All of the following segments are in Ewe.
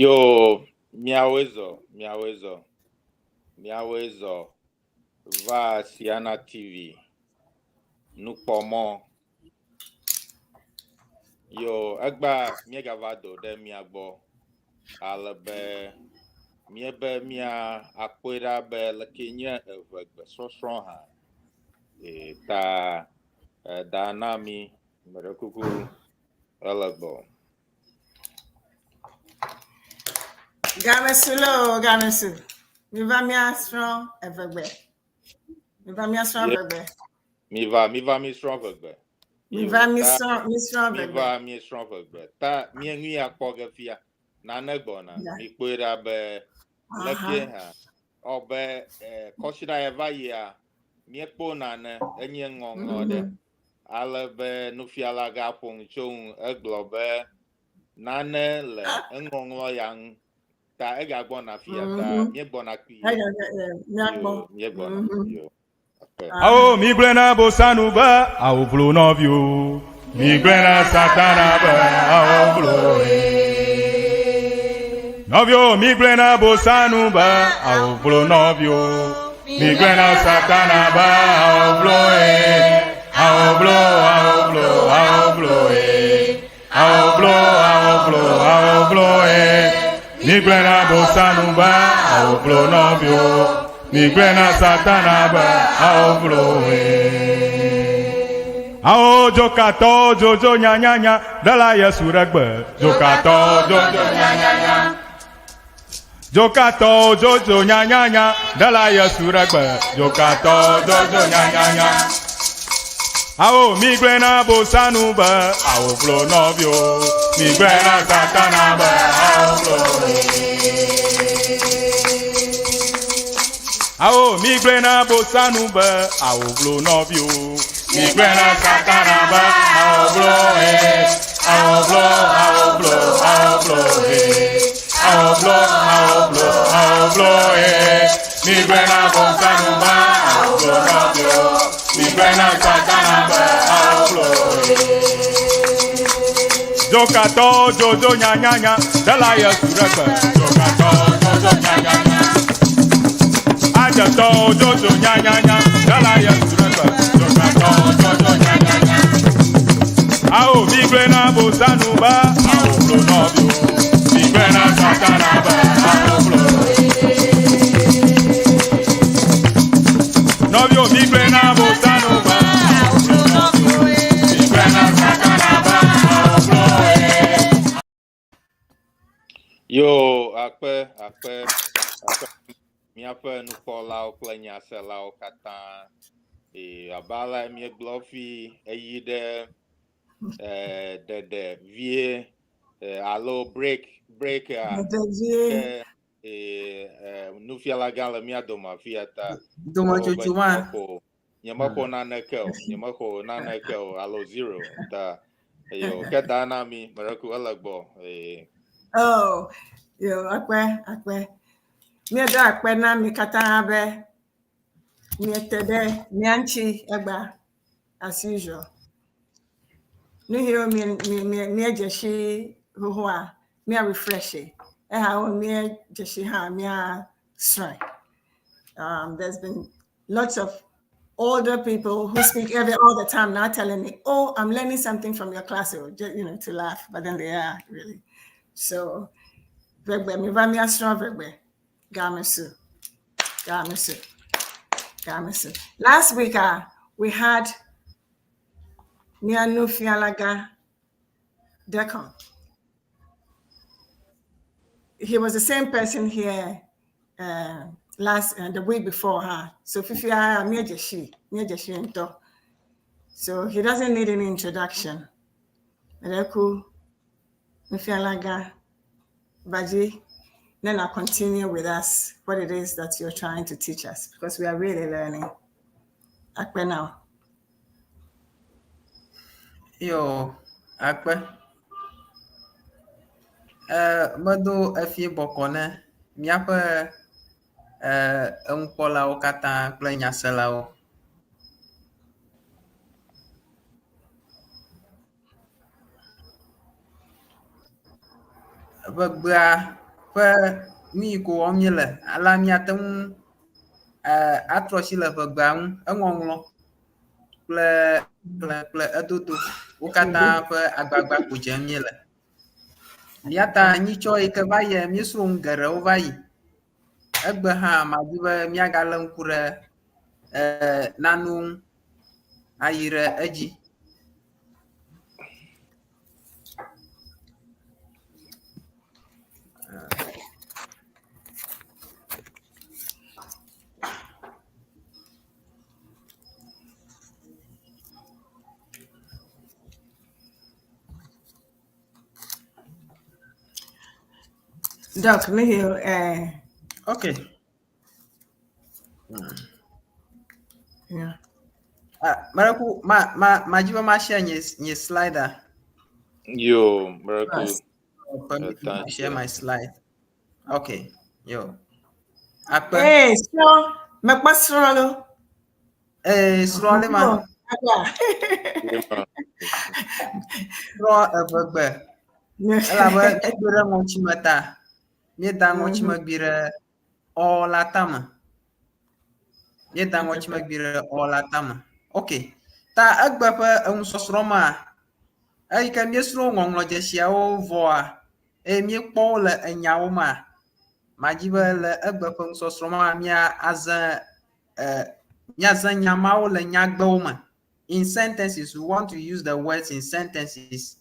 Yo, miawoe zɔ, miawoe zɔ, miawoe zɔ va Siana TV nukpɔmɔ. Yo, egbea míegava do ɖe mia gbɔ ale be míebe mía akpɔe ɖa be leke nye eŋegbesɔsrɔ̃ hã. E, ta eda na mí meɖe kuku ele gbɔ. Game su loo, game su. Miva míasrɔ̃ eʋegbe. Miva míasrɔ̃ eʋegbe. Miva, miva mísrɔ̃ eʋegbe. Miva mísrɔ̃, mísrɔ̃ eʋegbe. Miva mísrɔ̃ eʋegbe. Ta míenui ya kpɔ ge fia. Nane gbɔna. Mikpɔe ɖa be leke hã. Ɔ be kɔsiɖa ya va yia, míekpɔ nane enye ŋɔŋlɔ ɖe. Ale be nufiala gaƒo nu tso ŋu egblɔ be nane le eŋɔŋlɔ ya ŋu ta egagbɔna fia ta míegbɔna kpuie. Míagbɔ. Míegbɔna. Yo. Awo migblɔe na Bosanu be awo vlo nɔviwo. Migblɔe na Satana be awo vlo. Nɔviwo migblɔe na Bosanu be awo vlo nɔviwo. Migblɔe na Satana be awo vlo. Awo vlo, awo vlo, awo vlo. Awo vlo, awo vlo, awo vlo. Migblɔe na Bosanu be awo vlo nɔviwo. Migblɔe na Satana be awo vlo. Awo dzokatɔwo dzodzo nyanyanya ɖela Yesu ɖe gbe. Dzokatɔwo dzodzo nyanyanya. Dzokatɔwo dzodzo nyanyanya ɖela Yesu ɖe gbe. Dzokatɔwo dzodzo nyanyanya. Awo migblɔe na Bosanu be awo vlo nɔviwo. Migblɔe na Satana be awo vlo. Awo migblɔe na Bosanu be awo vlo nɔviwo. Migblɔe na Satana be awo vlo he. Awo vlo, awo vlo, awo vlo he. Awo vlo, awo vlo, awo vlo he. Migblɔe na Bosanu be awo vlo nɔviwo. Migblɔe na Satana be awo vlo he. Dzokatɔwo dzodzo nyanyanya ɖela Yesu ɖe gbe. Dzokatɔwo dzodzo nyanyanya. Adzetɔwo dzodzo nyanyanya ɖela Yesu ɖe gbe. Dzokatɔwo dzodzo nyanyanya. Awo migblɔe na Bosanu be awo vlo nɔviwo. Migblɔe na Satana be awo vlo. Nɔviwo migblɔe na Bosanu be awo vlo nɔviwo. Migblɔe na Satana be awo vlo. Yo, akpe, akpe, akpe míaƒe nukpɔlawo kple nyaselawo katã. Ee, abe ale míegblɔ fi eyi ɖe eh, ɖeɖe vie eh, alo break break a Ɖeɖe vie. ke eh, eh, nufialagã le mía dome afia ta. Dometsotso ma. Nyemexɔ nyemexɔ naneke o, nyemexɔ naneke o alo zero ta. Eyo, ke da na mi, mereku ele gbɔ. Ee. Oh, yo, akpe, akpe. Míedo akpe na mi katã be miete ɖe mía ŋuti egbea as usual. Nu yiwo míedze si xoxoa, mía refresh Ehawo míedze si hã míasrɔ̃e. There's been lots of older people who speak every all the time now telling me, "Oh, I'm learning something from your class," or just, to laugh, but then they are really. So, Ʋegbe, miva míasrɔ̃ ʋegbe, gamesu, gamesu, gamesu. Last week, we had mía nufialagã Decon. He was the same person here last the week before, huh? So fifia míedze si, míedze si ŋutɔ. So he doesn't need any introduction. Reku nufialagã Baji, then I'll continue with us what it is that you're trying to teach us because we are really learning. Akpe now. Yo, akpe. E, medo efie bɔkɔ ne míaƒe e, enukpɔlawo katã kple nyaselawo. Ʋegbea ƒe nu yi ko wɔm míele alea míate ŋu atrɔ asi le ʋegbea ŋu, eŋɔŋlɔ kple kple kple edodo. Wo katã ƒe agbagba ko dzem míele. Eya ta nyitsɔ yi ke va yia, míesrɔ̃ nu geɖewo va yi. Egbe hã madi be míagalé ŋku ɖe nanewo ŋu ayi ɖe edzi. Doc, me here. Okay. Yeah. Maraku, ma ma ma jiba ma share nye nye slider. Yo, Maraku. Yes. Permit me to Thank share you. my slide. Okay. Yo. Akpe. Hey, so, me kpɔ lo. Eh, srɔ̃ le ma. Srɔ̃ evegbe. Elabe míedo ɖe ŋɔtime ta. Míeda ŋɔtsimegbi ɖe ɔ la tame. Míeda ŋɔtsimegbi ɖe ɔ la tame. Ok. Ta egbe ƒe enusɔsrɔ̃ ma, eyi ke míesrɔ̃ ŋɔŋlɔdzesiawo vɔa, eye míekpɔ wo le enyawo mea, madzi be le egbe ƒe nusɔsrɔ̃ ma mía azẽ míazẽ nya mawo le nyagbewo me. In sentences, we want to use the words in sentences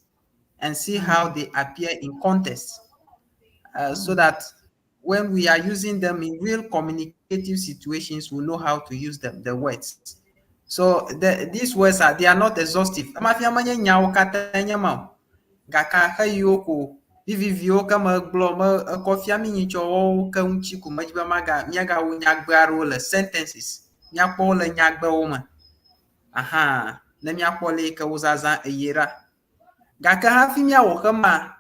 and see how they appear in context, so that when we are using them in real communicative situations, we know how to use them, the words. So these words are, they are not exhaustive. Mafia menye nyawo katã nye ma o. Gake xeyiwo ko viviviwo ke megblɔ me ekɔ fia mi nyitsɔ wɔwo ke ŋuti ko medzi be maga míagawu nyagbe aɖewo le sentences. Míakpɔ wo le nyagbewo me. Aha, ne míakpɔ le yi ke wozazã eye ɖa. Gake hafi míawɔ xema,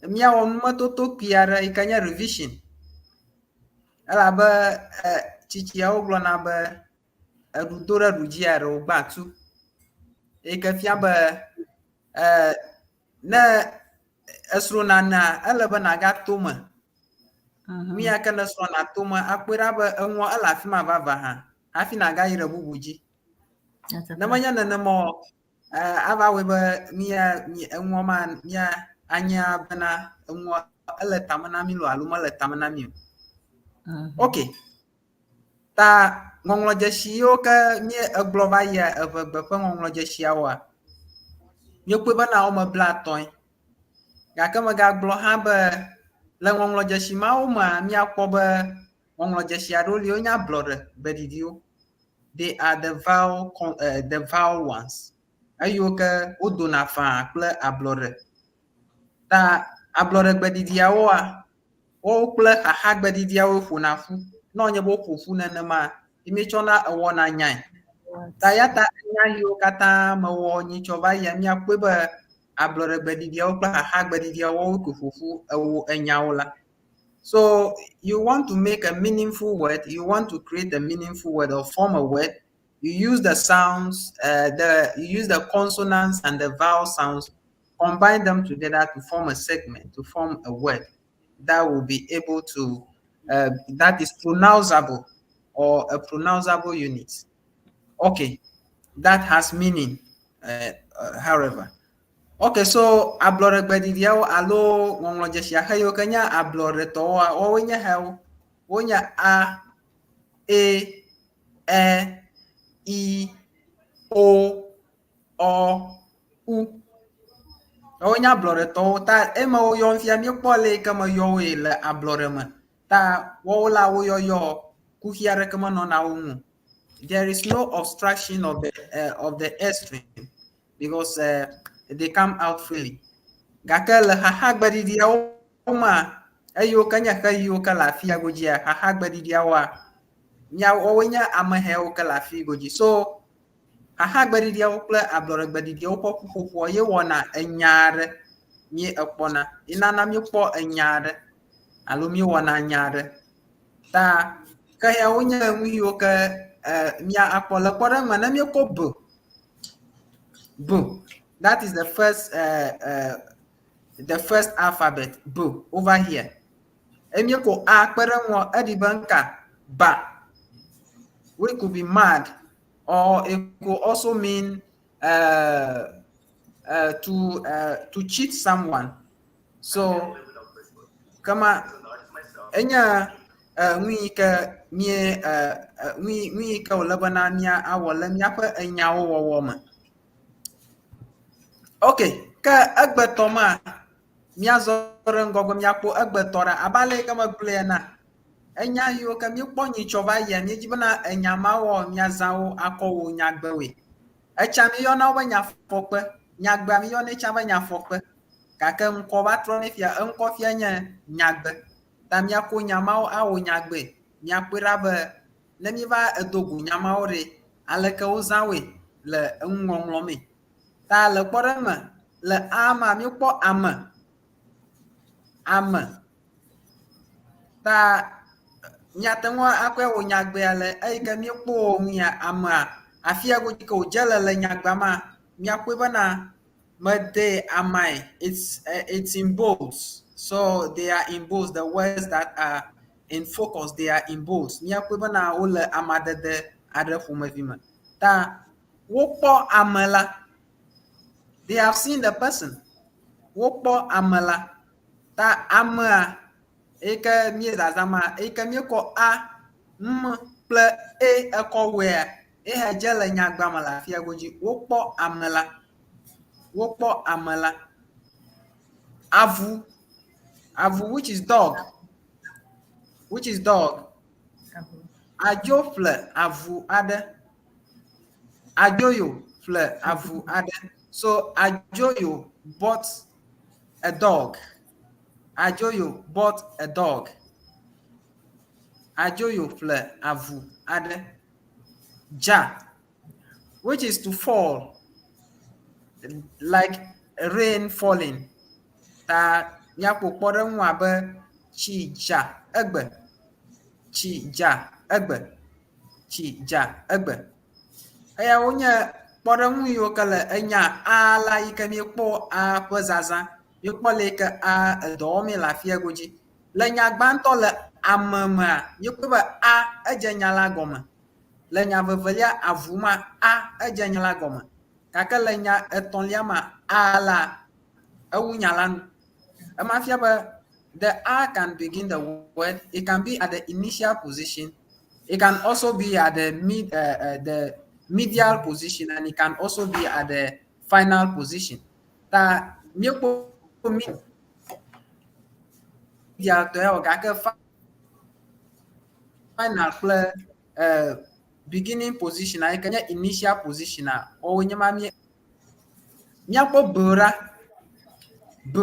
míawɔ numetoto kpui aɖe yi ke nye revision. Elabe tsitsiawo gblɔna be eɖu do ɖe ɖu dzia ɖe wògbã tu. Eyi ke fia be ne esrɔ̃ nanea, ele be nàgato me. Nu ya ke ne srɔ̃ nàto me akpɔe ɖa be enua ele afi ma vavã hã hafi nàgayi ɖe bubu dzi. Ne menye nenema o, ava wɔe be mía enua ma mía anya bena enua ele tame na mí loo alo mele tame na mí o. Ok. Ta ŋɔŋlɔdzesi yiwo ke mí egblɔ va yia eʋegbe ƒe ŋɔŋlɔdzesiawoa, míekpɔe bena woame 50. Gake megagblɔ hã be le ŋɔŋlɔdzesi mawo mea, míakpɔ be ŋɔŋlɔdzesi aɖewo li wonye ablɔɖe gbeɖiɖiwo. They are the vowel ones. Eyiwo ke wodona faa kple ablɔɖe. Ta ablɔɖe gbeɖiɖiawoa, woawo kple xaxa gbeɖiɖiawo ƒona ƒu. Ne wònye be woƒo ƒu nenema, ye míetsɔna ewɔna nyae. Ta ya ta enya yiwo katã mewɔ nyitsɔ va yia, míakpɔe be ablɔɖe gbeɖiɖiawo kple xaxa gbeɖiɖiawo woawo ko ƒo ƒu ewo enyawo la. So you want to make a meaningful word, you want to create a meaningful word or form a word, you use the sounds, you use the consonants and the vowel sounds, combine them together to form a segment, to form a word that will be able to, that is pronounceable or a pronounceable unit. Okay, that has meaning, however. Okay, so ablɔɖegbeɖiɖiawo alo ŋɔŋlɔdzesi axe yiwo ke nye ablɔɖetɔwoa, woawoe nye xewo. Wonye A, E, Ɛ, I, O, Ɔ, U. Woawoe nye ablɔɖetɔwo. Ta eme woyɔm fia, míekpɔ le yi ke me yɔ woe le ablɔɖe me. Ta woawo la woyɔyɔ kuxi aɖeke menɔna wo ŋu o. There is no obstruction of the airstream because they come out freely. Gake le xaxagbeɖiɖiawo mea, eyiwo ke nye xe yiwo ke le afia godzia, xaxagbeɖiɖiawoa, mía woawoe nye amehewo ke le afi godzi. So xaxagbeɖiɖiawo kple ablɔɖegbeɖiɖiawo ƒe ƒuƒoƒoa ye wɔna enya aɖe mí ekpɔna. Ye nana míekpɔ enya aɖe alo míewɔna nya aɖe. Ta ke yawo nye nu yiwo ke mía akpɔ le kpɔɖeŋu me ne míekɔ b, b, that is the first alphabet, b over here. Eye míekɔ a kpe ɖe eŋua, eɖi be ŋka? Ba. Which could be mad or it could also mean to cheat someone. So kema enye nu yi ke mie nu yi ke wòle bena mía awɔ le míaƒe enyawo wɔwɔ me. Ok, ke egbetɔ ma míazɔ ɖe ŋgɔgbe míakpɔ egbetɔ ɖa abe ale yi ke megblɔe ena. Enya yiwo ke míekpɔ nyitsɔ va yia míedzi bena enya mawoa míazã wo akɔ wɔ nyagbewoe. Etsa míeyɔna wo be nyafɔkpe. Nyagbea míeyɔnɛ tsã be nyafɔkpe gake ŋkɔ va trɔ nɛ fia. Eŋkɔ fia nye nyagbe. Ta míako nya mawo awɔ nyagbee. Míakpɔe ɖa be ne míeva edo go nya mawo ɖe, aleke wozã woe le enuŋɔŋlɔ mee. Ta le kpɔɖeŋu me, le A mea, míekpɔ ame, ame. Ta míate ŋu akɔe wɔ nyagbea le eyi ke míekpɔ nu ya amea, afi ya godzi ke wòdze le le nyagbea mea, míakpɔe bena mede amae. It's in bolds. So they are in bolds. The words that are in focus, they are in bolds. Míakpɔe bena wole amadede aɖe ƒomevi me. Ta wokpɔ ame la. They have seen the person. Wokpɔ ame la. Ta amea eyi ke míezazãma, eyi ke míekɔ a, m kple e ekɔ wɔea, ehe dze le nyagbea me le afia godzi. Wokpɔ ame la. Wokpɔ ame la. Avu. Avu which is dog. Which is dog. Adzo ƒle avu aɖe. Adzoyo ƒle avu aɖe. So Adzoyo bought a dog. Adzoyo bought a dog. Adzoyo ƒle avu aɖe. Dza, which is to fall, like rain falling. Ta míaƒo kpɔɖeŋu abe tsi dza egbe, tsi dza egbe, tsi dza egbe. Eya wonye kpɔɖeŋu yiwo ke le enya a la yi ke míekpɔ a ƒe zazã. Míekpɔ le yi ke a edɔ wɔmee le afia godzi. Le nya gbãtɔ le ame mea, míekpɔe be a edze nya la gɔme. Le nya vevelia avu ma, a edze nya la gɔme. Gake le nya etɔ̃lia ma, a la ewu nya la nu. Ema fia be the a can begin the word. It can be at the initial position. It can also be at the mid, the medial position, and it can also be at the final position. Ta míekpɔ medial tɔ ya o gake final kple beginning position yi ke nye initial position a woawoe nye ma mí míakpɔ b ɖa. B.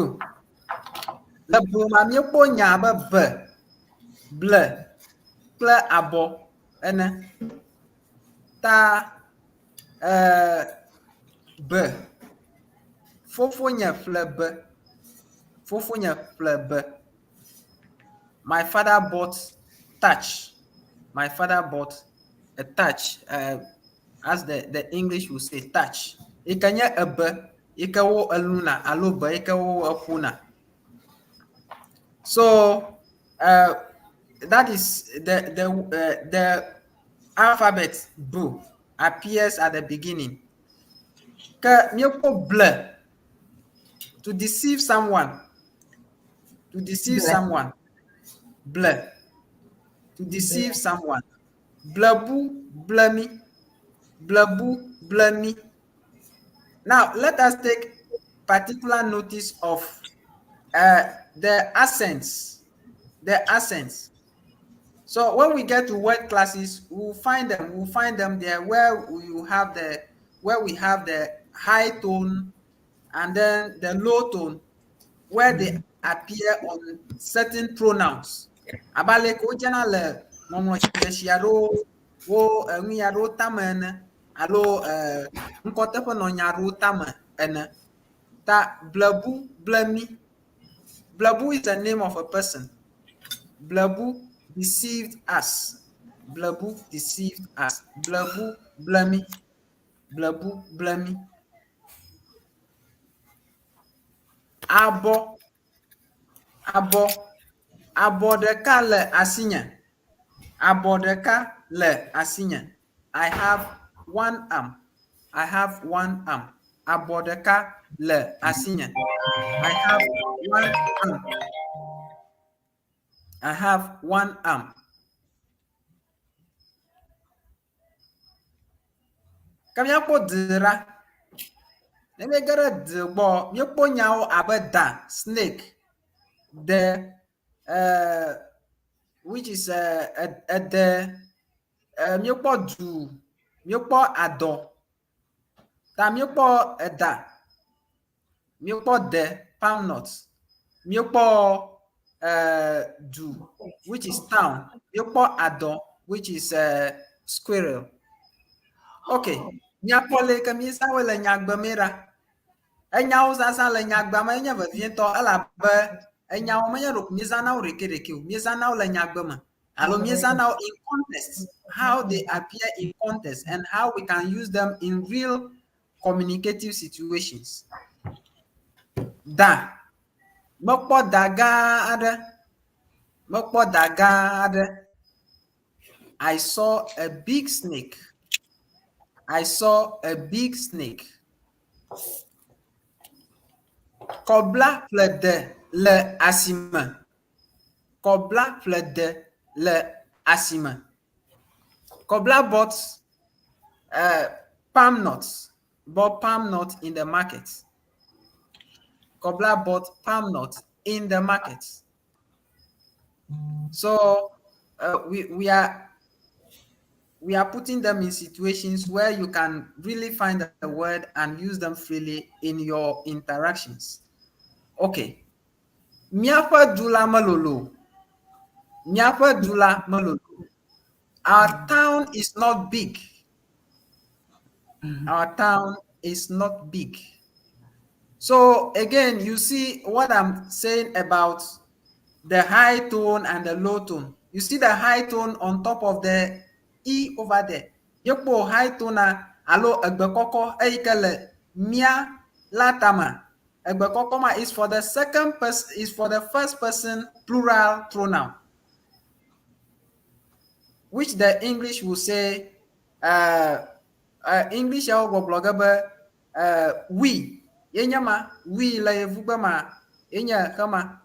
Le b mea míekpɔ nya abe be, ble kple abɔ ene. Ta be. Fofonye ƒle be. Fofonye ƒle be. My father bought thatch. My father bought a thatch. As the English will say, thatch. Yi ke nye ebe yi ke wo eluna alo be yi ke wo eƒuna. So that is the alphabet B appears at the beginning. Ke míekpɔ ble, to deceive someone. To deceive Ble. someone. Ble. To deceive someone. Blebu, blemi. Blebu, blemi. Now, let us take particular notice of the accents. The accents. So when we get to word classes, we'll find them. We'll find them there where we have the high tone and then the low tone, where they appear on certain pronouns. Abe ale ke wodzena le ŋɔŋlɔdzesi aɖewo wo enu ya aɖewo tame ene alo ŋkɔteƒenɔnya aɖewo tame ene. Ta blebu blemi. Blebu is the name of a person. Blebu deceived us. Blebu deceived us. Blebu blemi. Blebu blemi. Abɔ. Abɔ. Abɔ ɖeka le asinye. Abɔ ɖeka le asinye. I have one arm. I have one arm. Abɔ ɖeka le asinye. I have one arm. I have one arm. Ke míakpɔ de ɖa. Ne míege ɖe de gbɔ, míekpɔ nyawo abe da, snake, de, uh, which is uh, ede, uh, míekpɔ du, míekpɔ adɔ. Ta míekpɔ eda, míekpɔ de, palm nut, míekpɔ uh, du, which is town, míekpɔ adɔ, which is uh, squirrel. Okay, míakpɔ le ke míezã woe le nyagbe me ɖa. Enyawo zazã le nyagbea me enye vevietɔ elabe enyawo menye ɖeko míezãna wo ɖekɛɖekɛ o, míezãna wo le nyagbe me alo míezãna wo in context, how they appear in context and how we can use them in real communicative situations. Da. Mekpɔ da gã aɖe. Mekpɔ da gã aɖe. I saw a big snake. I saw a big snake. Kɔbla ƒle de le asime. Kɔbla ƒle de le asime. Kɔbla bought palm nuts, bought palm nut in the market. Kɔbla bought palm nut in the market. So we are putting them in situations where you can really find the word and use them freely in your interactions. Okay. Míaƒe du la melolo. Míaƒe du la melolo. Our town is not big. Our town is not big. So again, you see what I'm saying about the high tone and the low tone. You see the high tone on top of the E over there. Yekpo high tone alo egbe kɔkɔ eyi ke le mía la tame. Egbe kɔkɔ ma is for the second person, is for the first person plural pronoun, which the English will say, English yawo gbɔgblɔ ge be we ye nye ma, we le yevugbe ma ye nye xema.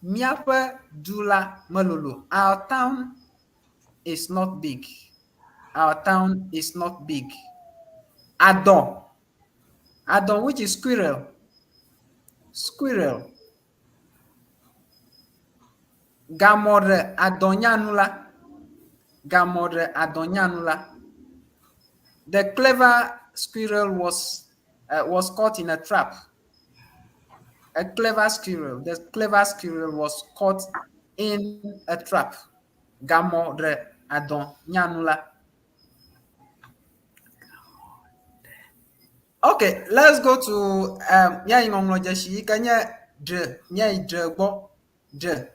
Míaƒe du la melolo. Our town is not big. Our town is not big. Adɔ. Adɔ, which is squirrel. Squirrel. Gamɔ ɖe adɔ nyanu la. Gamɔ ɖe adɔ nyanu la. The clever squirrel was caught in a trap. A clever squirrel. The clever squirrel was caught in a trap. Gamɔ ɖe adɔ nyanu la. Okay, let's go to míayi ŋɔŋlɔdzesi yi ke nye ɖe, míayi ɖe gbɔ, ɖe.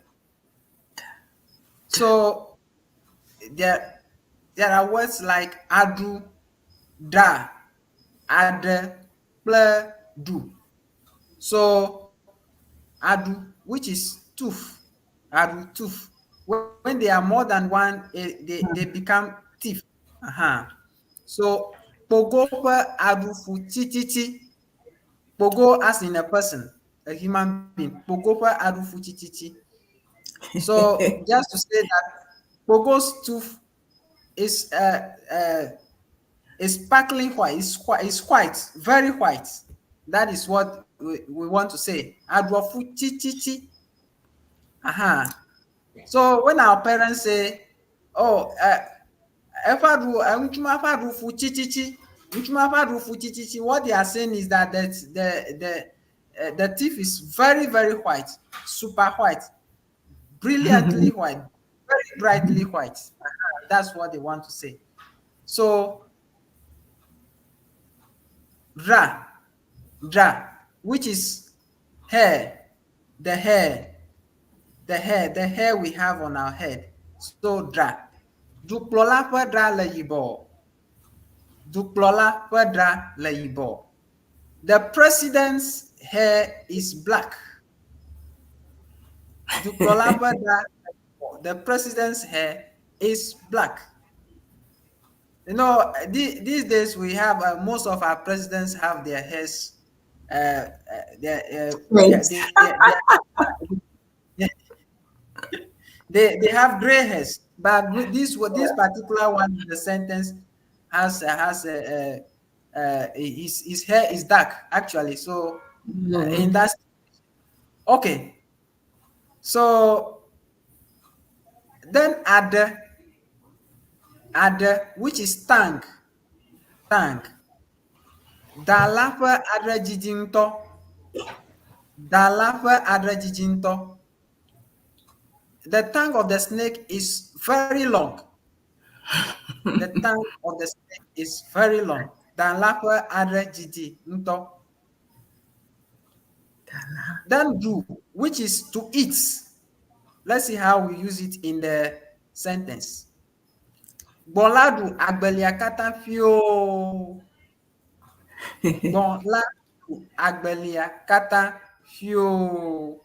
So there are words like aɖu, ɖa, aɖe, kple ɖu. So aɖu, which is tooth, aɖu, tooth. When they are more than one, they become teeth. So Kpogo ƒe aɖu fu tititi. Kpogo as in a person, a human being. Kpogo ƒe aɖu fu tititi. So just to say that Kpogo's tooth is sparkling white. It's white, very white. That is what we want to say. Aɖu fu tititi. So when our parents say, oh, what they are saying is that the teeth is very, very white, super white, brilliantly white, very brightly white. That's what they want to say. So ra, which is hair, the hair, the hair, the hair we have on our head. So dra. Dukplɔla ƒe ɖa le yibɔ. Dukplɔla ƒe ɖa le yibɔ. The president's hair is black. Dukplɔla ƒe ɖa le yibɔ. The president's hair is black. You know, these days we have most of our presidents have their hairs, their, they, they have gray hairs, but this particular one in the sentence has his hair is dark actually. So in that, okay. So then add, which is tongue, tongue. Da la ƒe aɖe didi ŋutɔ. Da la ƒe aɖe didi ŋutɔ. The tongue of the snake is very long. The tongue of the snake is very long. Da la ƒe aɖe didi ŋutɔ. Then do, which is to eat. Let's see how we use it in the sentence. Gbɔ̃ la ɖu agbelia katã ƒioo. Gbɔ̃ la ɖu agbelia katã ƒioo.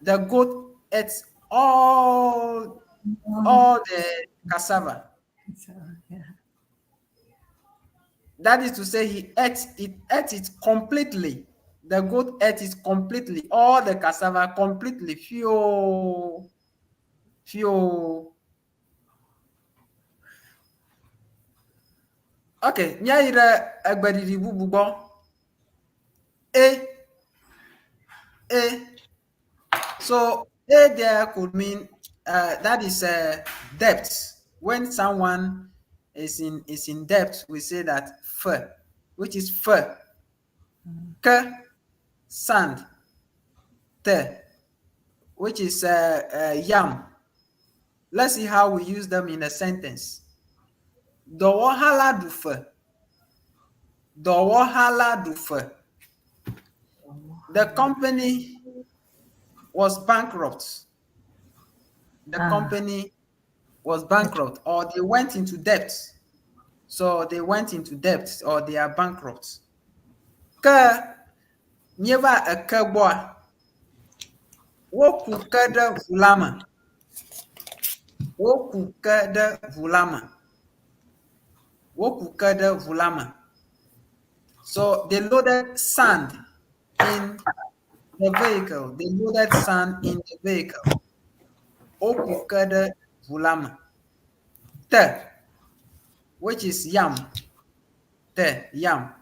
The goat ate all the cassava. Yeah. That is to say, he ate it completely. The goat ate it completely, all the cassava completely. Fio, fio. Okay, míayi ɖe egbeɖiɖi bubu gbɔ. E, E. So A there could mean that is debt. When someone is in debt, we say that f, which is f. K, sand. T, which is yam. Let's see how we use them in a sentence. Dɔwɔha la ɖu fe. Dɔwɔha la ɖu fe. The company was bankrupt. The company was bankrupt, or they went into debt. So they went into debt, or they are bankrupt. Ke míeva eke gbɔa, woku ke ɖe ʋu la me. Woku ke ɖe ʋu la me. Woku ke ɖe ʋu la me. So they loaded sand in the vehicle. They loaded sand in the vehicle. Woku ke ɖe ʋu la me. Te, which is yam. Te, yam.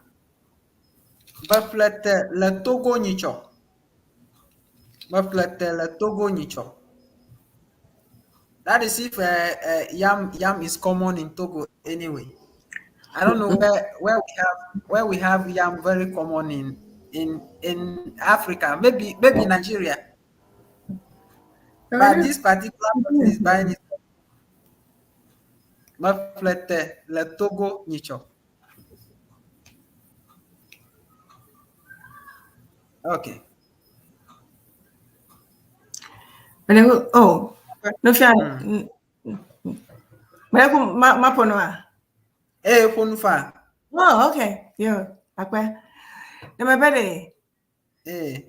Meƒle te le Togo nyitsɔ. Meƒle te le Togo nyitsɔ. That is if yam is common in Togo anyway. I don't know where we have yam very common in Africa, maybe Nigeria. But this particular person is buying it. Meƒle te le Togo nyitsɔ. Okay. Oh, no fear. Eh, Ponufa. Oh, okay. Yeah. Okay. Number betty. Eh.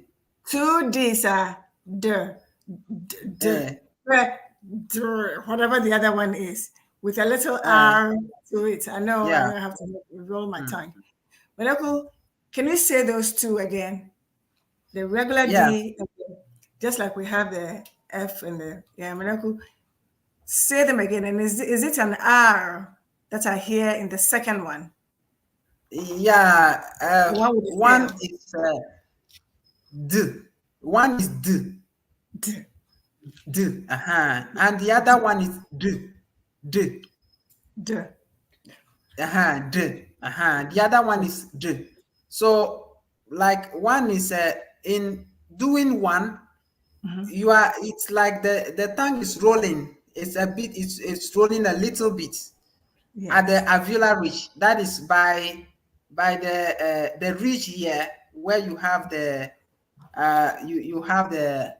2 D's are d, d, d, d, whatever the other one is, with a little R to it. I know yeah. I have to roll my tongue. But can you say those two again? The regular D, just like we have the F and the Manaku, say them again. And is it an R that I hear in the second one? Yeah, one is D. One is D. D. D. And the other one is D. D. D. D. The other one is D. So, like one is in doing one, you are. It's like the tongue is rolling. It's a bit. It's rolling a little bit. Yeah. At the alveolar ridge, that is by the ridge here where you have the you have the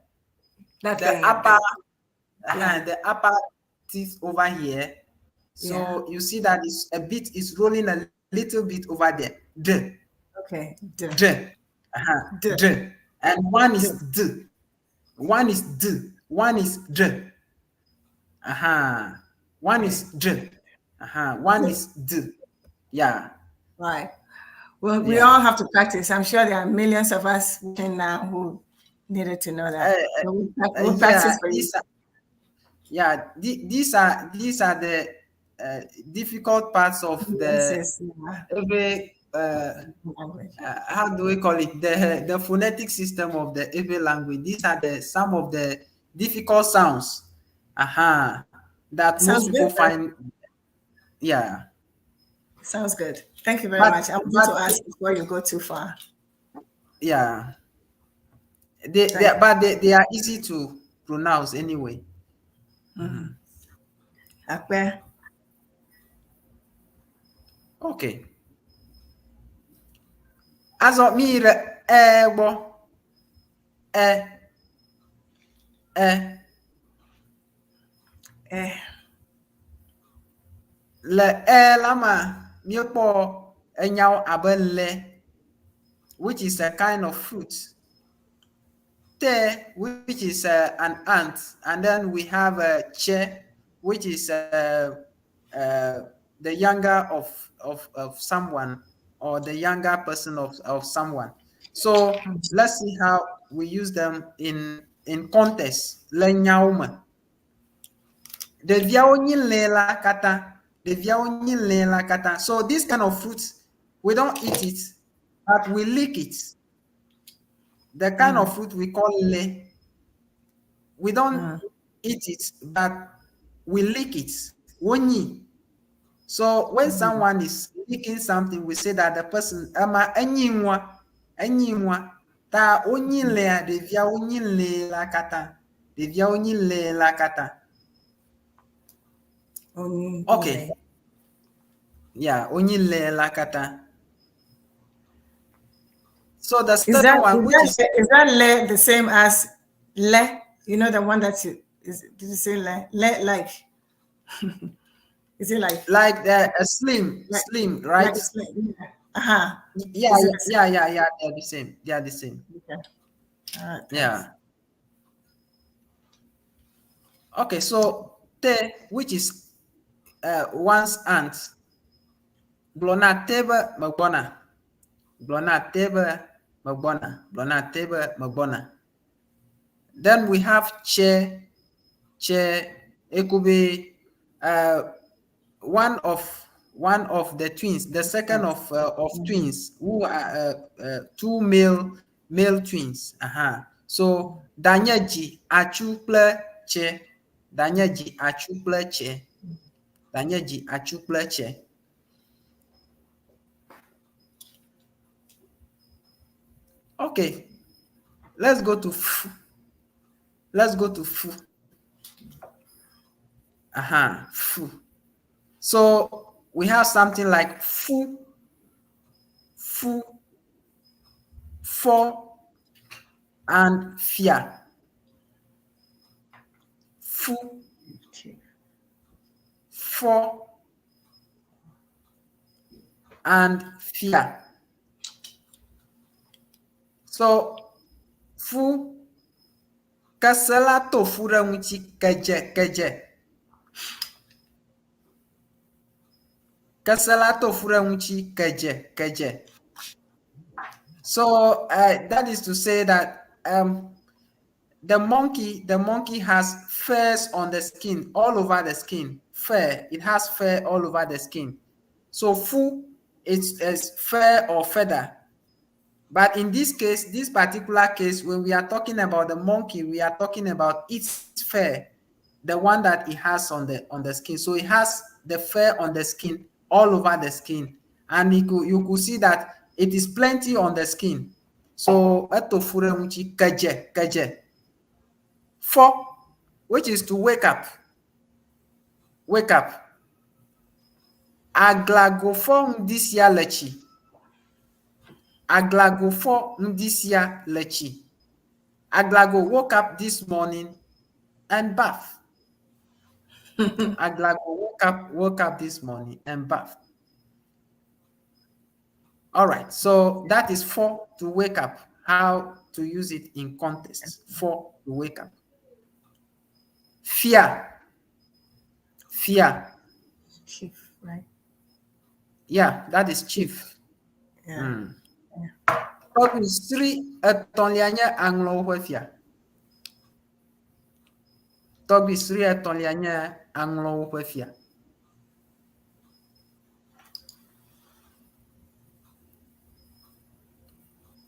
that the thing, upper yeah. the upper teeth over here. So you see that it's a bit, it's rolling a little bit over there. D. Okay. D. D. D. D. And one is D. One is D, one is D. Aha. One is D. Aha. One is D. Yeah. Right. Well, we Yeah. all have to practice. I'm sure there are millions of us watching now who needed to know that. So we'll practice Yeah, for you. these are, yeah, these are the difficult parts of the Yes, yeah, every language. how do we call it? The phonetic system of the Ewe language. These are the some of the difficult sounds. Aha, that Sounds most people good, find. Yeah. Sounds good. Thank you very But much. I wanted but to ask before you go too far. yeah, they Thank you. but they are easy to pronounce anyway. Akpe. Okay. Azɔ mi yi ɖe e gbɔ. E. E. Eh. Le e la ma míekpɔ enyawo abe le, which is a kind of fruit. Te, which is an ant, and then we have a che, which is the younger of someone, or the younger person of someone. So let's see how we use them in context. Le nyawo me. Ɖeviawo nyi lẽ la katã. Ɖeviawo nyi lẽ la katã. So this kind of fruit, we don't eat it, but we lick it. The kind of fruit we call le, we don't eat it, but we lick it. Wonyi. So when someone is licking something, we say that the person ama enyi nwa, enyi nwa. Ta wonyi lẽa, ɖeviawo nyi lẽ la katã. Ɖeviawo nyi lẽ la katã. Onyi Okay. le. Yeah, wonyi lẽ la katã. So the Is third that one, is which is that is that le the same as le? You know the one that you is did you say le? Le like is it like like the a slim, like slim, right? like slim? Yeah. Uh-huh. Yeah, Is it yeah, the same? yeah. They are the same. They are the same. Okay. All right, thanks. Yeah. Okay, so te, which is one's aunt, gblɔ na te be megbɔna. Gblɔ na te be megbɔna. Gblɔ na te be megbɔna. Then we have che, che. It could be one of the twins, the second of twins who are two male twins. So danye dzi atsu kple tse. Danye dzi atsu kple tse. Danye dzi atsu kple tse. Okay, let's go to f. Let's go to f. F. So we have something like fu, fu, for, and fia. Fu, for, and fia. So fu, kese la to fu ɖe ŋuti kedze kedze. Kese la to fu ɖe ŋuti kedze kedze. So that is to say that the monkey has furs on the skin, all over the skin. Fur, it has fur all over the skin. So fu, it's fur or feather. But in this case, this particular case, when we are talking about the monkey, we are talking about its fur, the one that it has on the skin. So it has the fur on the skin, all over the skin. And you could see that it is plenty on the skin. So eto fu ɖe ŋuti kedze kedze. Fɔ, which is to wake up. Wake up. Aglago fɔ ŋdi sia le tsi. Aglago fɔ ŋdi sia le tsi. Aglago woke up this morning and bath. Aglago woke up this morning and bath. All right, so that is 4 to wake up. how to use it in context for to wake up. Fear. Fear. Chief, right? Yeah, that is chief. Yeah. Tɔgbi sri etɔ̃lia nye aŋlɔwo ƒe fia. Tɔgbi sri etɔ̃lia nye aŋlɔwo ƒe fia.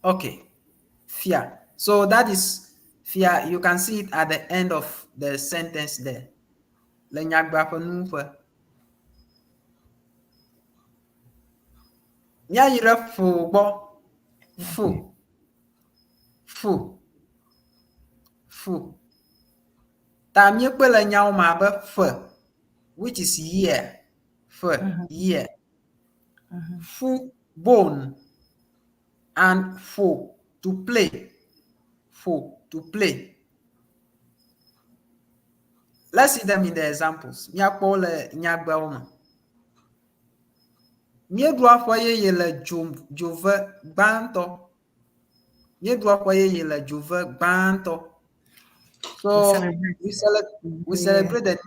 Okay, fia. So that is fia. You can see it at the end of the sentence there. Le nyagbea ƒe nuwuƒe. Míayi ɖe ƒo gbɔ. Fu. Fu. Fu. Ta míekpɔe le nyawo me abe ƒe, which is year. Ƒe, year. Fu, bone. And fo, to play. Fo, to play. Let's see them in the examples. Míakpɔ wo le nyagbeawo me. Míeɖua ƒe yeye le dzo dzove gbãtɔ. Míeɖua ƒe yeye le dzove gbãtɔ. So We celebrate we celebrate the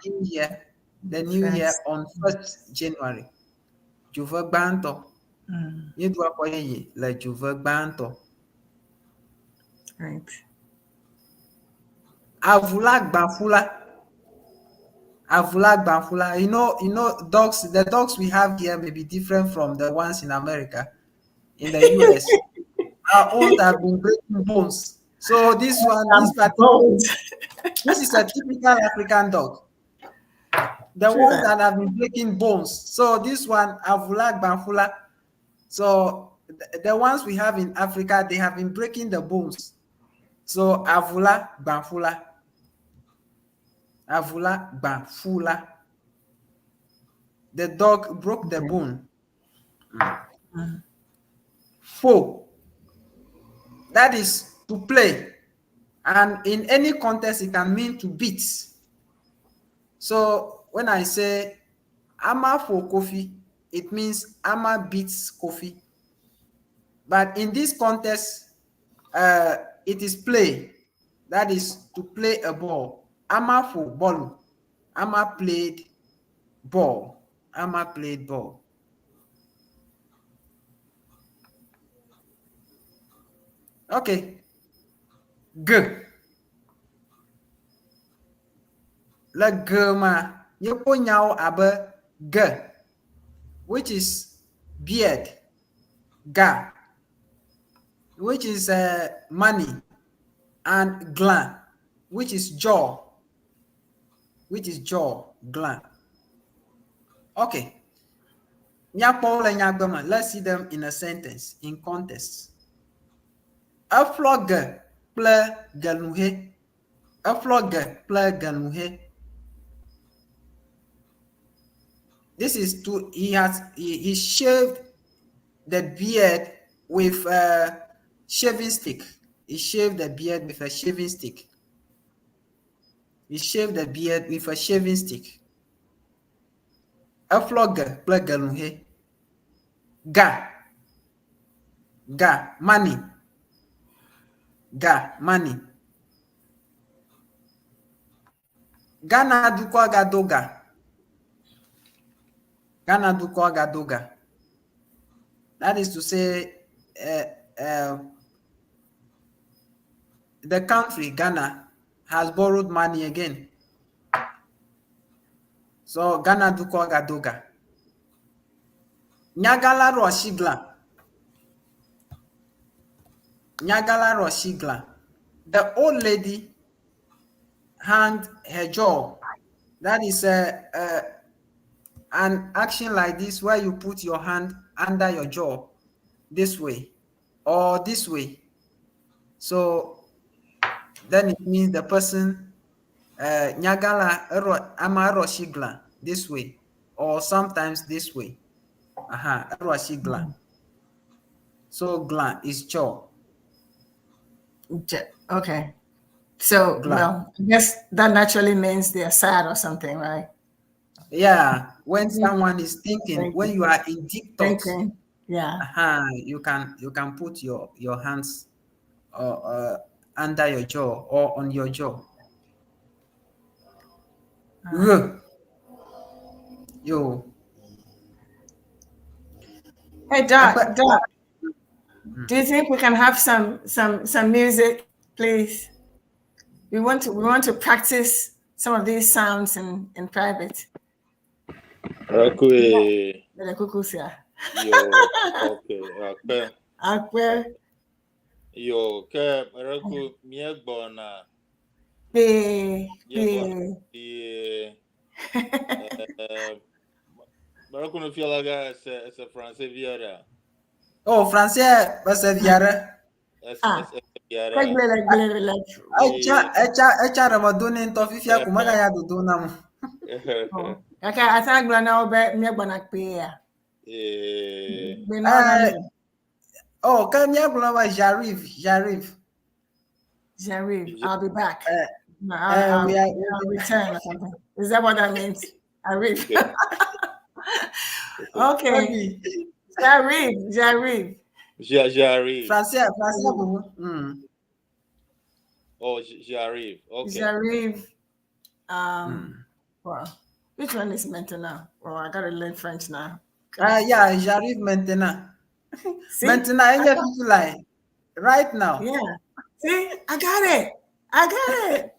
new year First. on 1st January. Dzove gbãtɔ. Míeɖua ƒe yeye le dzove gbãtɔ. Right. Avu la gbã ƒu la. Avu la gbã ƒu la. You know, dogs. The dogs we have here may be different from the ones in America, in the US. Our own have been breaking bones. So this one, this particular, Bones. this is a typical African dog. The True ones that. that have been breaking bones. So this one, Avu la gbã ƒu la. So the ones we have in Africa, they have been breaking the bones. So avu la gbã ƒu la. Avu la gbã ƒu la. The dog broke the bone. Four. That is to play. And in any context, it can mean to beat. So when I say Ama for Kofi, it means Ama beats Kofi. But in this context, it is play. That is to play a ball. Ama for ball. Ama played ball. Ama played ball. Okay. G. Le G ma, míekpɔ nyawo abe G, which is beard, Ga, which is money, and Glan, which is jaw, gland. Okay. Míakpɔ wo le nyagbe me. Let's see them in a sentence, in context. Eƒlɔ ge kple genuhe. Eƒlɔ ge kple genuhe. This is to, he has, he shaved the beard with a shaving stick. He shaved the beard with a shaving stick. He shaved the beard with a shaving stick. Eƒlɔ ge kple genuhe. Ga. Ga, money. Ga, money. Ghana dukɔ gado ga. Ghana dukɔ gado ga. That is to say, the country, Ghana, has borrowed money again. So Ghana dukɔ gado ga. Nyagã la ɖo asi glã. Nyagã la ɖo asi glã. The old lady hanged her jaw. That is an action like this where you put your hand under your jaw this way or this way. So then it means the person, nyagã la ama eɖo asi glã this way or sometimes this way. Aha, eɖo asi glã. So glã is jaw. Okay. So, Glã. well, I guess that naturally means they're sad or something, right? Yeah, when someone is thinking, Thank when you are in deep thoughts, Thinking. Yeah. you can put your hands under your jaw or on your jaw. R. Yo. Hey Doc, Doc. Do you think we can have some music, please? We want to practice some of these sounds in private. Rakue. Le kukusia. Yo, okay. Akpe. Akpe. Yo, ke reku míegbɔna. Be Míegbɔna be. Ye. Reku nufiala ga ese français via ɖea? Oh, français, ese via ɖe. Ese Ah. ese via ɖea? Gble le gble le. Etsa etsa etsa ɖe me do ne ŋutɔ fifia ko megaya dodo nam. Gake ata gblɔ na wo be míegbɔna kpuie ya. Gbe na wo na Eh, mi. Oh, ke míagblɔ be j'arrive, j'arrive. J'arrive. I'll be back. No, I'll, we are I'll return or something. Is that what that means? Arrive. Okay. J'arrive. J'arrive. J'arrive. Français, français pour. Oh, j'arrive. Okay. J'arrive. Well, which one is maintenant? Oh, I gotta learn French now. Ah, yeah, j'arrive maintenant. See? Maintenant, enye people like right now. Yeah. See, I got it. I got it.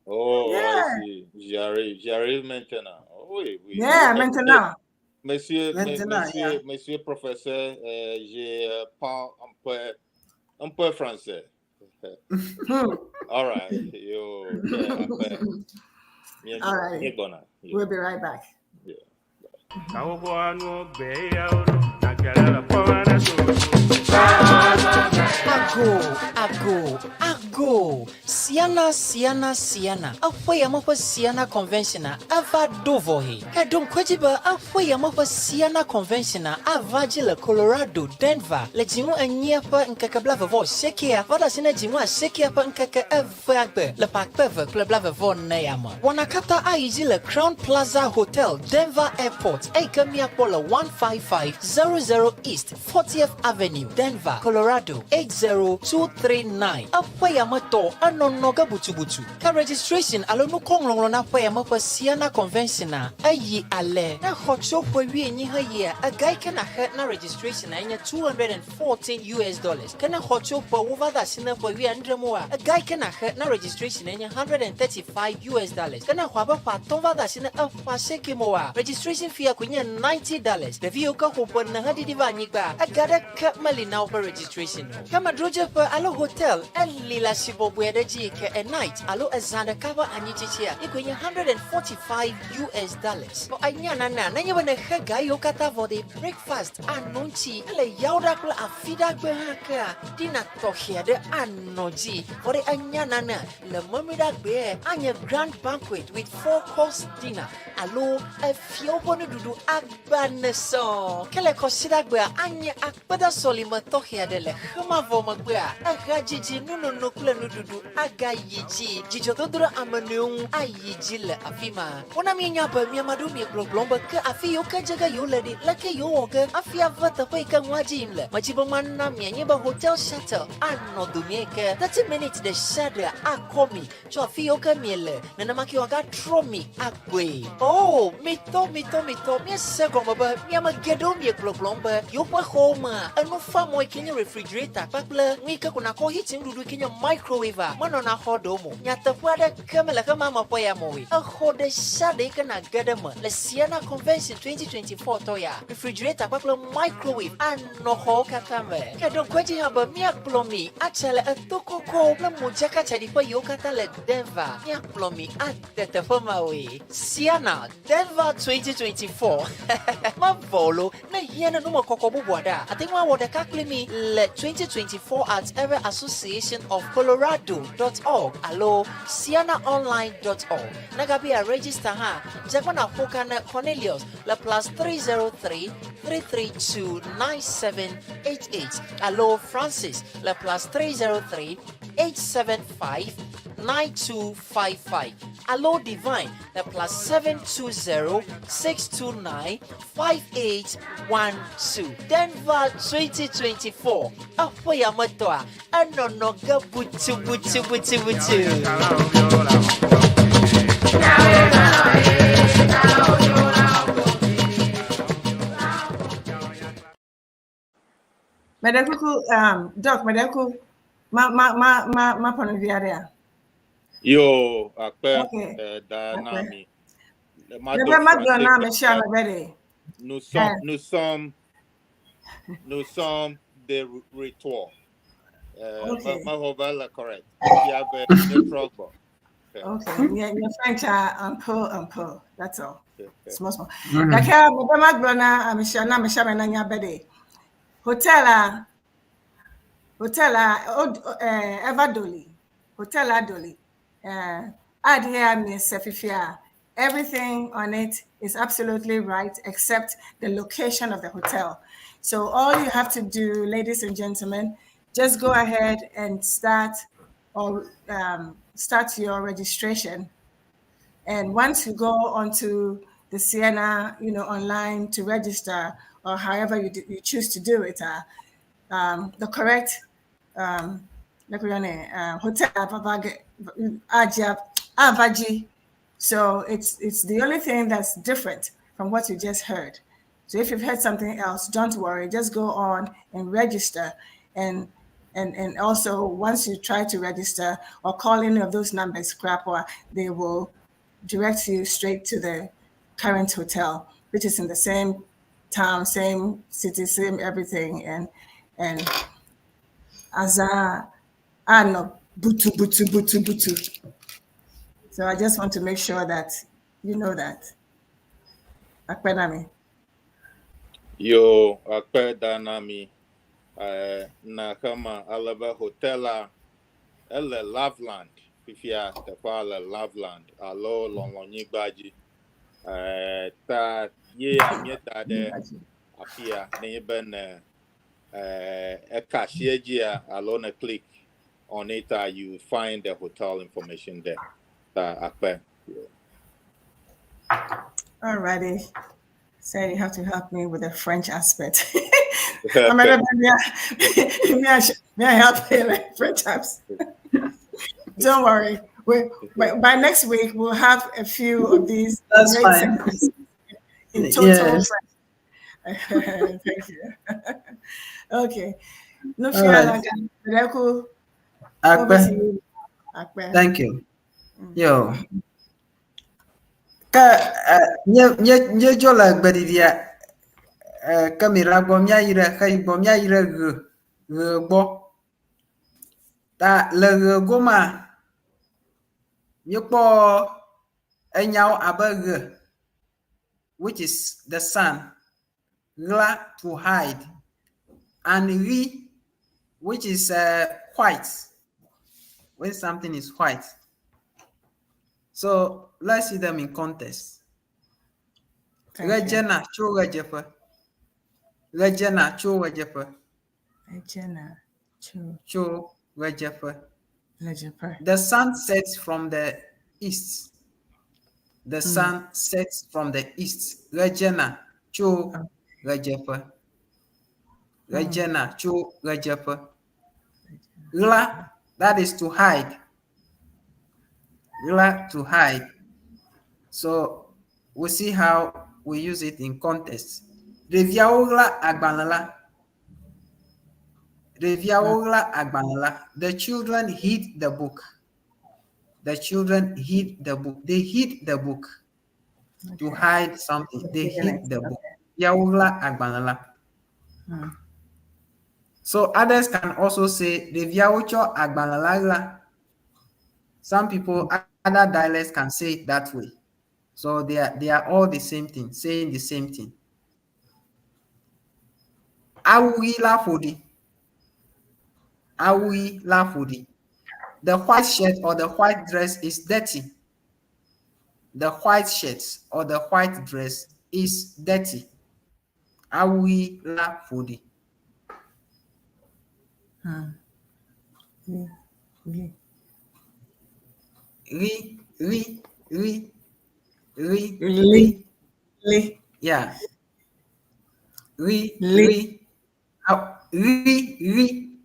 Oh, Yeah. I see. J'arrive. J'arrive maintenant. Oh, oui. Yeah, maintenant. Monsieur, Maintenant, monsieur, yeah. monsieur professeur, je parle un peu français. All right. Yo, yeah, après. All right. Míegbɔna. We'll be right back. Yeah. Kawobo anu gbe ya oro, na la pɔmana so. Ago, ago, ago. Siana, Siana, Siana. Eƒe ya me ƒe Siana Convention a eva ɖo vɔ he. Ke ɖo ŋku edzi be eƒe ya me ƒe Siana Convention a ava dzi le Colorado, Denver le dzinu enyia ƒe ŋkeke 28 va ɖe asi ne dzinu asiekea ƒe ŋkeke evea gbe le ƒe 2024 ya me. Wɔna katã ayi dzi le Crown Plaza Hotel, Denver Airport, eyi ke míakpɔ le 15500 East 40th Avenue, Denver, Colorado 80239. Eƒe ya me tɔ enɔnɔ ge butubutu. Ke registration alo nukɔŋlɔŋlɔ na ƒe ya me ƒe Siana Convention a eyi ale. Ne xɔ tso ƒe 80 heyia, ega yi ke naxe na registration a enye US$214. Ke ne xɔ tso ƒe wo va de asi ne ƒe 70 moa, ega yi ke naxe na registration enye US$135. Ke ne xɔ abe ƒe 5 va de asi ne eƒe 8 moa, registration fee koe nye $90. Ɖevi yiwo ke xɔ ƒe ene heɖiɖi va anyigba, ega ɖeke meli na woƒe registration o. Ke amedzrodzeƒe alo hotel eli le asi bɔbɔe aɖe dzi yi ke a night alo ezã ɖeka ƒe anyitsitsia yi koe nye US$145. Vɔ enya nana nenye be nexe ga yiwo katã vɔ ɖe breakfast anɔ ŋuti ele yawuɖa kple afiɖagbe hã kea dinner tɔxɛ aɖe anɔ dzi. Vɔ ɖe enya nana le memleɖagbea anye grand banquet with four course dinner alo efiawo ƒe nuɖuɖu agba ne sɔŋ. Ke le kɔsiɖagbea anye akpedasɔlime tɔxɛ aɖe le xemavɔ megbea ehadzidzi nunono kple nuɖuɖu agayi dzi dzidzɔdodo ɖe ame nɔewo ŋu ayi dzi le afi ma. Wona mienya be miame aɖewo miegbɔgblɔm be ke afi yiwo ke dze ge yewo le ɖi leke yewo wɔ ge hafi ava teƒe yi ke nua dzi yim le. Medzi be mana mianye be hotel shuttle anɔ domie yi ke 30 minutes ɖe sia ɖe akɔ mi tso afi yiwo ke miele nenema ke wòagatrɔ mi agbɔe. Oh, mitɔ mitɔ mitɔ miese gɔme be miame geɖewo miegbɔgblɔm be yewoƒe xɔwo mea enufamɔ yi ke nye refrigerator kpakple nu yi ke ko nakɔ heat nuɖuɖu yi ke nye microwave a menɔna xɔ ɖewo me o. Nyateƒe aɖeke mele xema me ƒe ya me o. Exɔ ɖe sia ɖe yi ke nage ɖe me le Siana Convention 2024 tɔ ya refrigerator kpakple microwave anɔ xɔwo katã me. Ke ɖo ŋku edzi hã be míakplɔ mi atsa le eto kɔkɔwo kple modzakatsaɖiƒe yiwo katã le Denver. Míakplɔ mi ade teƒe mawoe. Siana Denver 2024 mevɔ o lo ne hiã ne numekɔkɔ bubu aɖea ate ŋu awɔ ɖeka kpli mi le 2024 at Ewe Association of Colorado.org alo sianaonline.org. Negabia register hã dze naƒo ka ne Cornelius le +303 332 9788 alo Francis le +303 875 9255. alo Divine le +720 629 5812. Denver 2024 eƒe yametɔa enɔnɔ ge butubutubutubutu. Meɖe kuku, Doc, meɖe kuku, ma ma ma ma ma ƒo nu vi aɖea? Yo, akpe Okay. da na Akpe. mi. Mado Mebe magblɔ na français ame sia ame be ɖe. Nous sommes, nous sommes, nous sommes de retour. Okay. Me be le correct. Fia be míetrɔ gbɔ. Okay. Nye nye French a un peu, un peu. That's all. Small, small. Gake mebe magblɔ na ame sia na ame sia ame nanya be ɖe. Hotel a hotel a eva doli. Hotel a doli. Ad here mi se fifia. Everything on it is absolutely right except the location of the hotel. So all you have to do, ladies and gentlemen, just go ahead and start your registration. And once you go onto the Sienna, online to register, or however you choose to do it, the correct hotel Avaji. So it's the only thing that's different from what you just heard. So if you've heard something else, don't worry, just go on and register. And also once you try to register or call any of those numbers, Krapwa, they will direct you straight to the current hotel, which is in the same town, same city, same everything. And Aza, I know, butu, butu, butu, butu. So I just want to make sure that you know that. Akpenami. Yo, akpe danami. Na kama alebe hotela ele Loveland. Fifia teƒea le Loveland alo lɔlɔnyigba dzi. Ta ye ya míeda ɖe afia nenye be ne eka asi edzia alo ne click on it, you find the hotel information there. Ta akpe. Alrighty. So you have to help me with the French aspect. I'm gonna may I help you with French aspect? Don't worry. By next week we'll have a few of these. That's great fine. sentences in total Yes. French. Thank you. Okay. No All fear, right. Over to Akpe. you. Akpe. Thank you. Yo. Ke nye nye míedzo le gbeɖiɖia ke mi la gbɔ míayi ɖe xeyi gbɔ míayi ɖe ɣe ɣe gbɔ. Ta le ɣe gomea míekpɔ enyawo abe ɣe, which is the sun, ɣla, to hide, and ɣi, which is white, when something is white. So let's see them in context. Thank you. Ɣe dzena tso ɣedzeƒe. Ɣe dzena tso ɣedzeƒe. Ɣe dzena tso Tso ɣedzeƒe. ɣedzeƒe. The sun sets from the east. The sun sets from the east. Ɣe dzena tso ɣedzeƒe. Ɣe dzena tso ɣedzeƒe. Ɣla, that is to hide. Ɣla, to hide. So we see how we use it in context. Ɖeviawo ɣla agbalẽ la. Ɖeviawo ɣla agbalẽ la. The children hid the book. The children hid the book. They hid the book to hide something. They hid the book. Ɖeviawo ɣla agbalẽ la. So others can also say ɖeviawo tsɔ agbalẽ la ɣla. Some people, other dialects can say it that way. So they are all the same thing, saying the same thing. Awu ɣi la ƒo ɖi. Awu ɣi la ƒo ɖi. The white shirt or the white dress is dirty. The white shirt or the white dress is dirty. Awu ɣi la ƒo ɖi. Ɣi, ɣi. Ɣi, ɣi. Ri. Ri. Li. Li. Yeah. Ri. Li. Ri. Ri. Ri.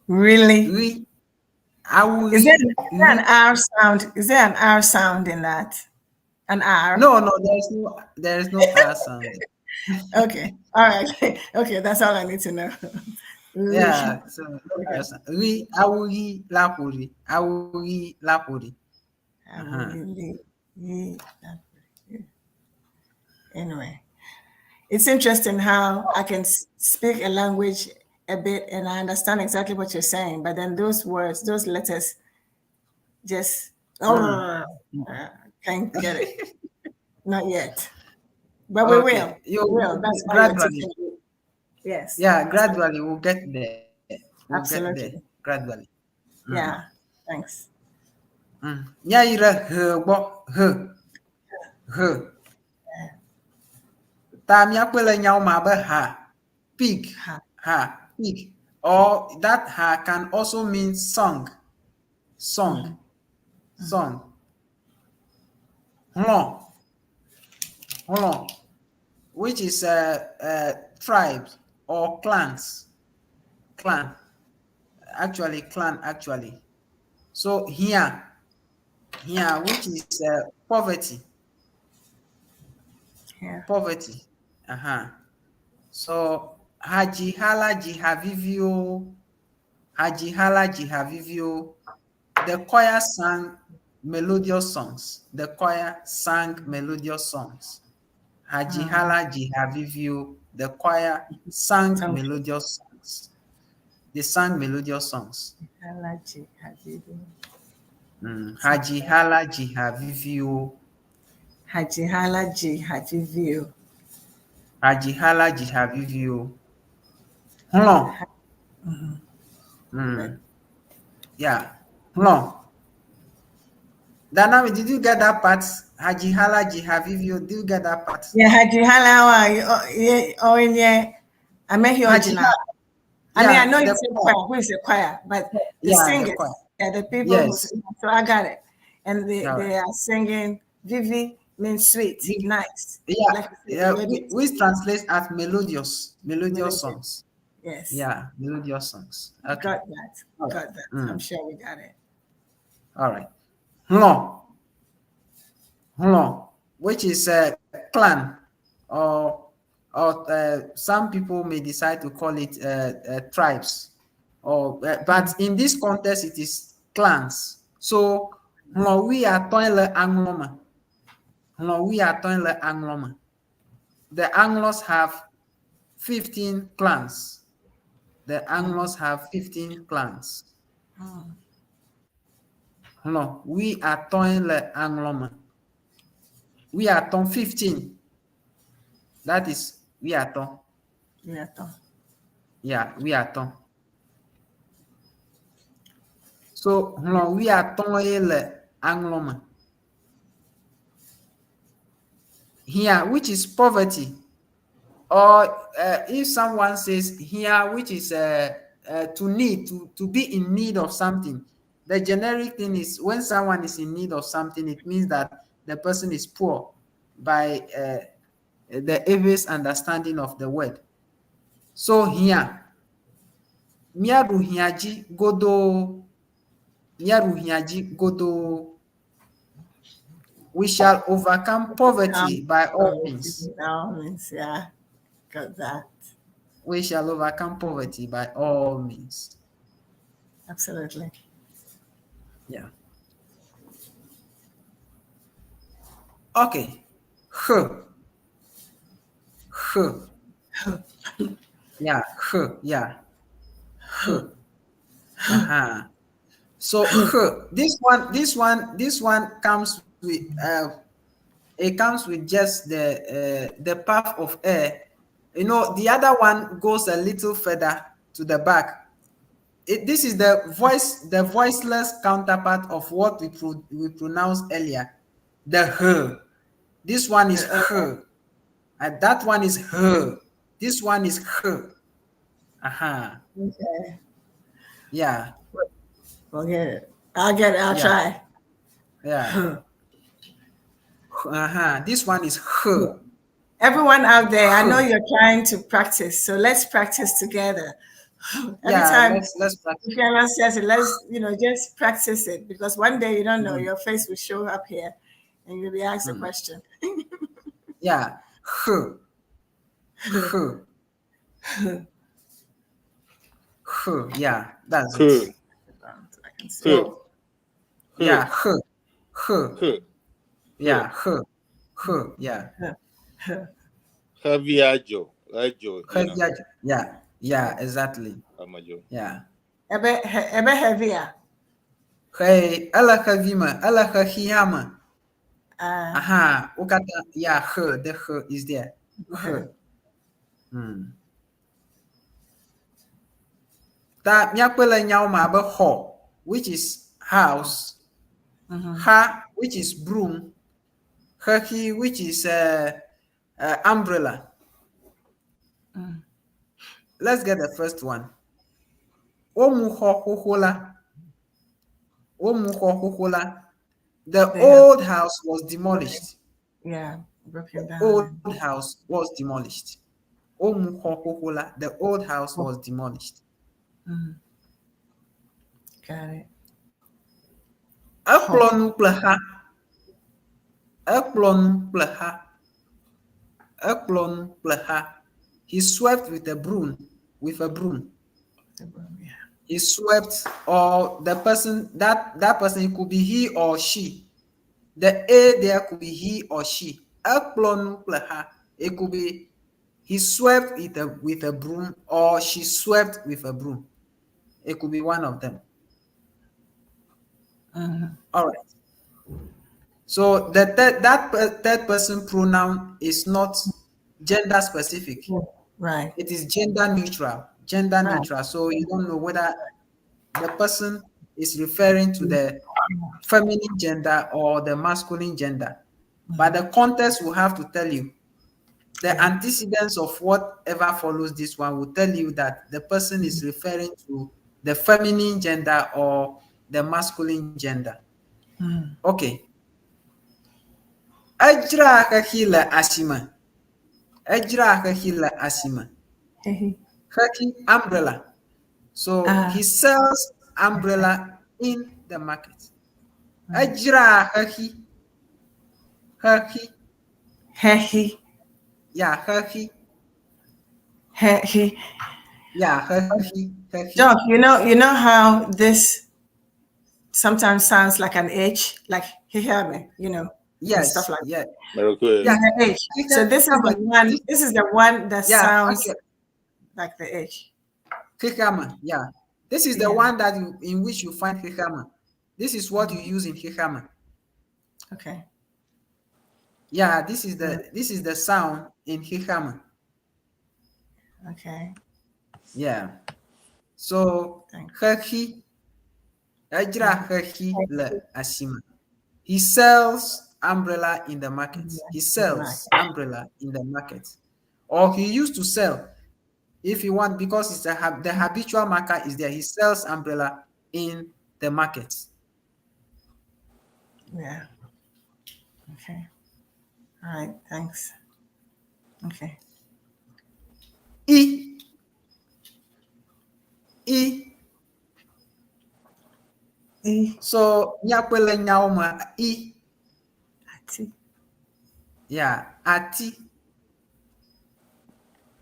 Really? Ri. Awu Is ri. there an R sound? Is there an R sound in that? An R? No, there is no R sound. Okay. All right. Okay, that's all I need to know. Yeah. So no R sound. Ri. Awu ri la ƒo ɖi. Awu ri la ƒo ɖi. Anyway, it's interesting how I can speak a language a bit and I understand exactly what you're saying, but then those words, those letters, just can't get it. Not yet, but we will. You We will. That's why you're gradually. teaching me. Yes. Yeah, gradually we'll get there. We'll Absolutely. get there gradually. Yeah. Thanks. Míayi ɖe he gbɔ. He. He. Ta míakpɔe le nyawo me abe ha, pig, Ha. ha, pig. Or that ha can also mean song, song, song. Hlɔ̃, hlɔ̃, which is tribes or clans, clan. Actually, clan actually. So here, which is poverty. Poverty. So Hajihala Jihavivio, Hajihala Jihavivio. The choir sang melodious songs. The choir sang melodious songs. Hajihala Jihavivio. The choir sang Sang. melodious songs. They sang melodious songs. Halaji, Hajibi. Hajihala Jihavivio. Haji Halaji Hajivio. Hajihala Jihavivio. Hlɔ̃. Yeah. Hlɔ̃. Danami, did you get that part? Hajihala Jihavivio. Did you get that part? Yeah, Haji Halawa. Yeah, oh, yeah. I met here. Hajihala. I mean, Yeah, I know the it's a choir. choir. Who is a choir? But the Yeah, the singers, choir. yeah, the people who Yes. sing. So I got it. And they All are singing Vivi means sweet, Vivi. nice. Yeah, Like you said, yeah, melodious. which translates as melodious, melodious Melodious. songs. Yes. Yeah, melodious songs. Okay. Got that. All right. Got that. I'm sure we got it. All right. Hlɔ̃. Hlɔ̃, which is a clan, or some people may decide to call it tribes, or but in this context it is clans. So hlɔ̃ wuiatɔ̃e le aŋlɔ me. Hlɔ̃ wuiatɔ̃e le aŋlɔ me. The Anglos have 15 clans. The Anglos have 15 clans. Hlɔ̃ wuiatɔ̃e le aŋlɔ me. Wuiatɔ̃, 15. That is wuiatɔ̃. Wuiatɔ̃. Yeah, wuiatɔ̃. So hlɔ̃ wuiatɔ̃e le aŋlɔ me. Here, which is poverty, or if someone says here, which is to need, to be in need of something. The generic thing is when someone is in need of something, it means that the person is poor by the average understanding of the word. So here, míaɖu hiã dzi godoo. Míaɖu hiã dzi godoo. We shall overcome poverty by all means. By all means, yeah. Got that. We shall overcome poverty by all means. Absolutely. Yeah. Okay. H. H. Yeah, H. Yeah. H. So H. This one comes with it comes with just the path of air. The other one goes a little further to the back. This is the voiceless counterpart of what we pronounced earlier, the H. This one is H, and that one is H. This one is H. Okay. Yeah. We'll get it. I'll get it. I'll Yeah. try. Yeah. This one is h. Everyone out there, I know you're trying to practice, so let's practice together. Every Yeah, time let's practice. Fiona says it, let's just practice it, because one day you don't know, your face will show up here and you'll be asked a question. Yeah. H. H. H. Yeah, that's H. it. I can see. H. H. Yeah, H. H. H. Yeah, H. H. Yeah. Heavy ajo. Ajo. H. Yeah, yeah, yeah, exactly. Amajo. Yeah. Ebe ebe heavier. Hey, ele xevi me, ele xexi hã me. Ah, Aha, wo katã, yeah, H, the H is there. H. Ta míakpɔe le nyawo me abe xɔ, which is house, xa, which is broom, xexi, which is umbrella. Let's get the first one. Womu xɔ xoxo la. Womu xɔ xoxo la. The old house was demolished. Yeah, broken down. Old house was demolished. Womu xɔ xoxo la. The old house was demolished. Got it. Ekplɔ nu kple xa. Ekplɔ nu kple xa. Ekplɔ nu kple xa. He swept with a broom. With a broom. The broom, yeah. He swept, or the person that person, it could be he or she. The A there could be he or she. Ekplɔ nu kple xa. It could be he swept with a broom, or she swept with a broom. It could be one of them. All right. So the that third person pronoun is not gender specific. Right. It is gender neutral. Gender Right. neutral. So you don't know whether the person is referring to the feminine gender or the masculine gender. But the context will have to tell you. The antecedents of whatever follows this one will tell you that the person is referring to the feminine gender or the masculine gender. Okay. Edzra xexi le asime. Edzra xexi le asime. Xexi, umbrella. So he sells umbrella in the market. Edzra xexi. Xexi. Xexi. Yeah, xexi. Xexi. Yeah, xexi. Xexi. Doc, you know how this sometimes sounds like an H, like hear me, you know, Yes, stuff like yeah. Very good. Yeah. that. H. So this is the one. This is the one that Yeah, sounds okay. like the H. Xexeame, yeah. This is the Yeah. one that you, in which you find xexeame. This is what you use in xexeame. Okay. Yeah, this is the sound in xexeame. Okay. Yeah. So Thanks. xexi, edzra xexi le asime. He sells umbrella in the market. He sells umbrella in the market, or he used to sell. If you want, because it's a the habitual marker is there. He sells umbrella in the market. Yeah. Okay. All right. Thanks. Okay. E. E. E. So míakpɔe le nyawo me I. Ati. Yeah. Ati.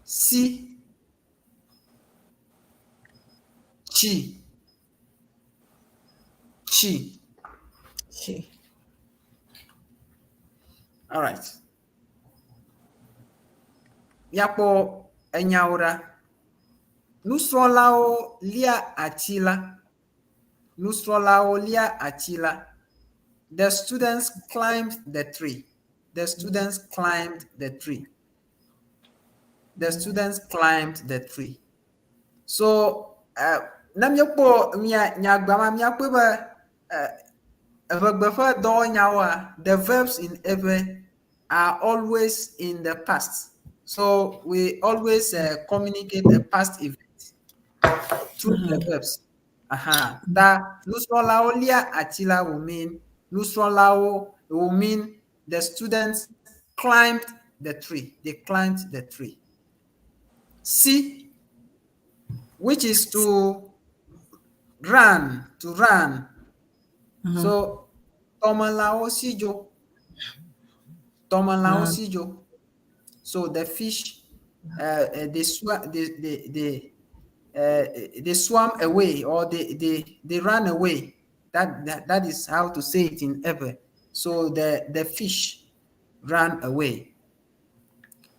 Si. Chi. Chi. Chi. All right. Míakpɔ enyawo ɖa. Nusrɔ̃lawo lia ati la. Nusrɔ̃lawo lia ati la. The students climbed the tree. The students climbed the tree. The students climbed the tree. So, ne míekpɔ mia nyagba ma, míakpɔe be, eʋegbe ƒe dɔwɔnyawoa, the verbs in Ewe are always in the past. So we always communicate the past event through the verbs. Aha. Ta nusrɔ̃lawo lia ati la will mean Nusrɔ̃lawo it will mean the students climbed the tree. They climbed the tree. Si, which is to run, to run. So tɔmelãwo si dzo. Tɔmelãwo si dzo. So the fish, they swam, they swam away or they they they ran away. That, that that is how to say it in Ewe. So the the fish ran away.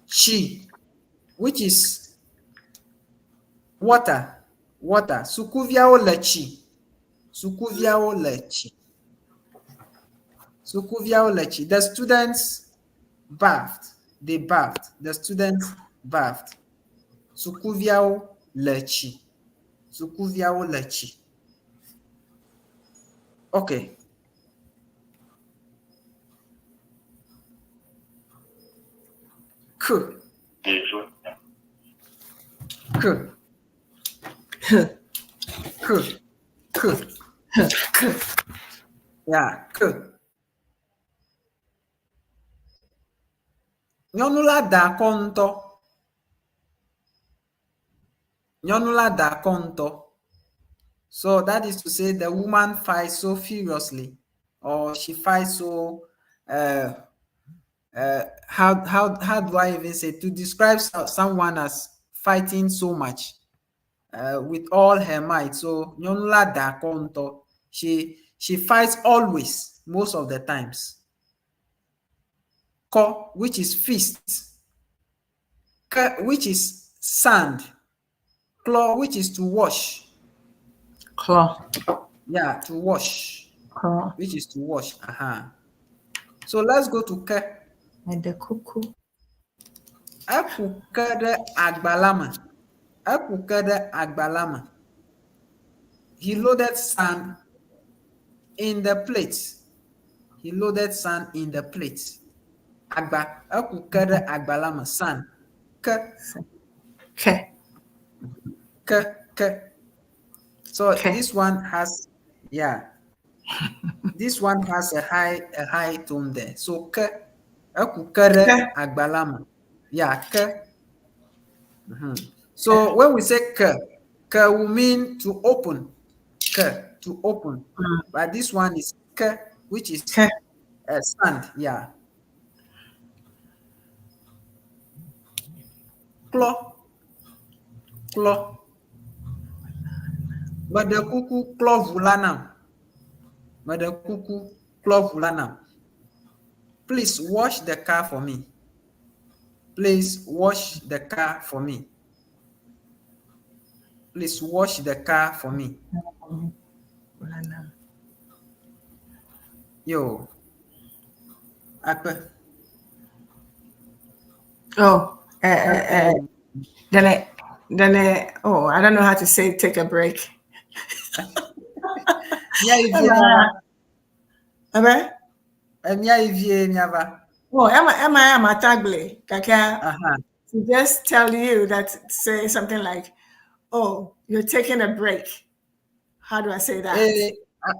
Chi, which is water, water. Sukuviawo le tsi. Sukuviawo le tsi. Sukuviawo le tsi. The students bathed. They bathed. The students bathed. Sukuviawo le tsi. Sukuviawo le tsi. Okay. K. K. K. K. K. Yeah, K. Nyɔnu la da akɔ ŋutɔ. Nyɔnu la da akɔ ŋutɔ. So that is to say the woman fights so furiously or she fights so uh, how, how, how do I even say to describe someone as fighting so much with all her might. So nyɔnu la da akɔ ŋutɔ. She she fights always, most of the times. Kɔ, which is fist. Ke, which is sand. Klɔ, which is to wash. Claw. Yeah, to wash. Claw. Which is to wash. Uh-huh. So let's go to ke. And the cuckoo. Eku ke ɖe agba la me. Eku ke ɖe agba la me. He loaded sand in the plate. He loaded sand in the plate. Agba. Eku ke ɖe agba la me. Sand. Ke. Ke. Ke. Ke. So Ke. this one has, yeah. this one has a high a high tone there. So ke. Eku ke ɖe Ke. agba la me. Yeah, ke. So when we say ke, ke will mean to open. Ke, to open. But this one is ke, which is Ke. sand. Yeah. Klɔ. Klɔ. Meɖe kuku klɔ ʋu la nam. Meɖe kuku klɔ ʋu la nam. Please wash the car for me. Please wash the car for me. Please wash the car for me. Yo. Akpe. Oh, then I, then I, oh, I don't know how to say take a break. Mia yi vie. Abe? Mia yi vie miava. Oh, Emma, Emma, Emma, tagle. Kaka. To just tell you that, say something like, oh, you're taking a break. How do I say that? Eh,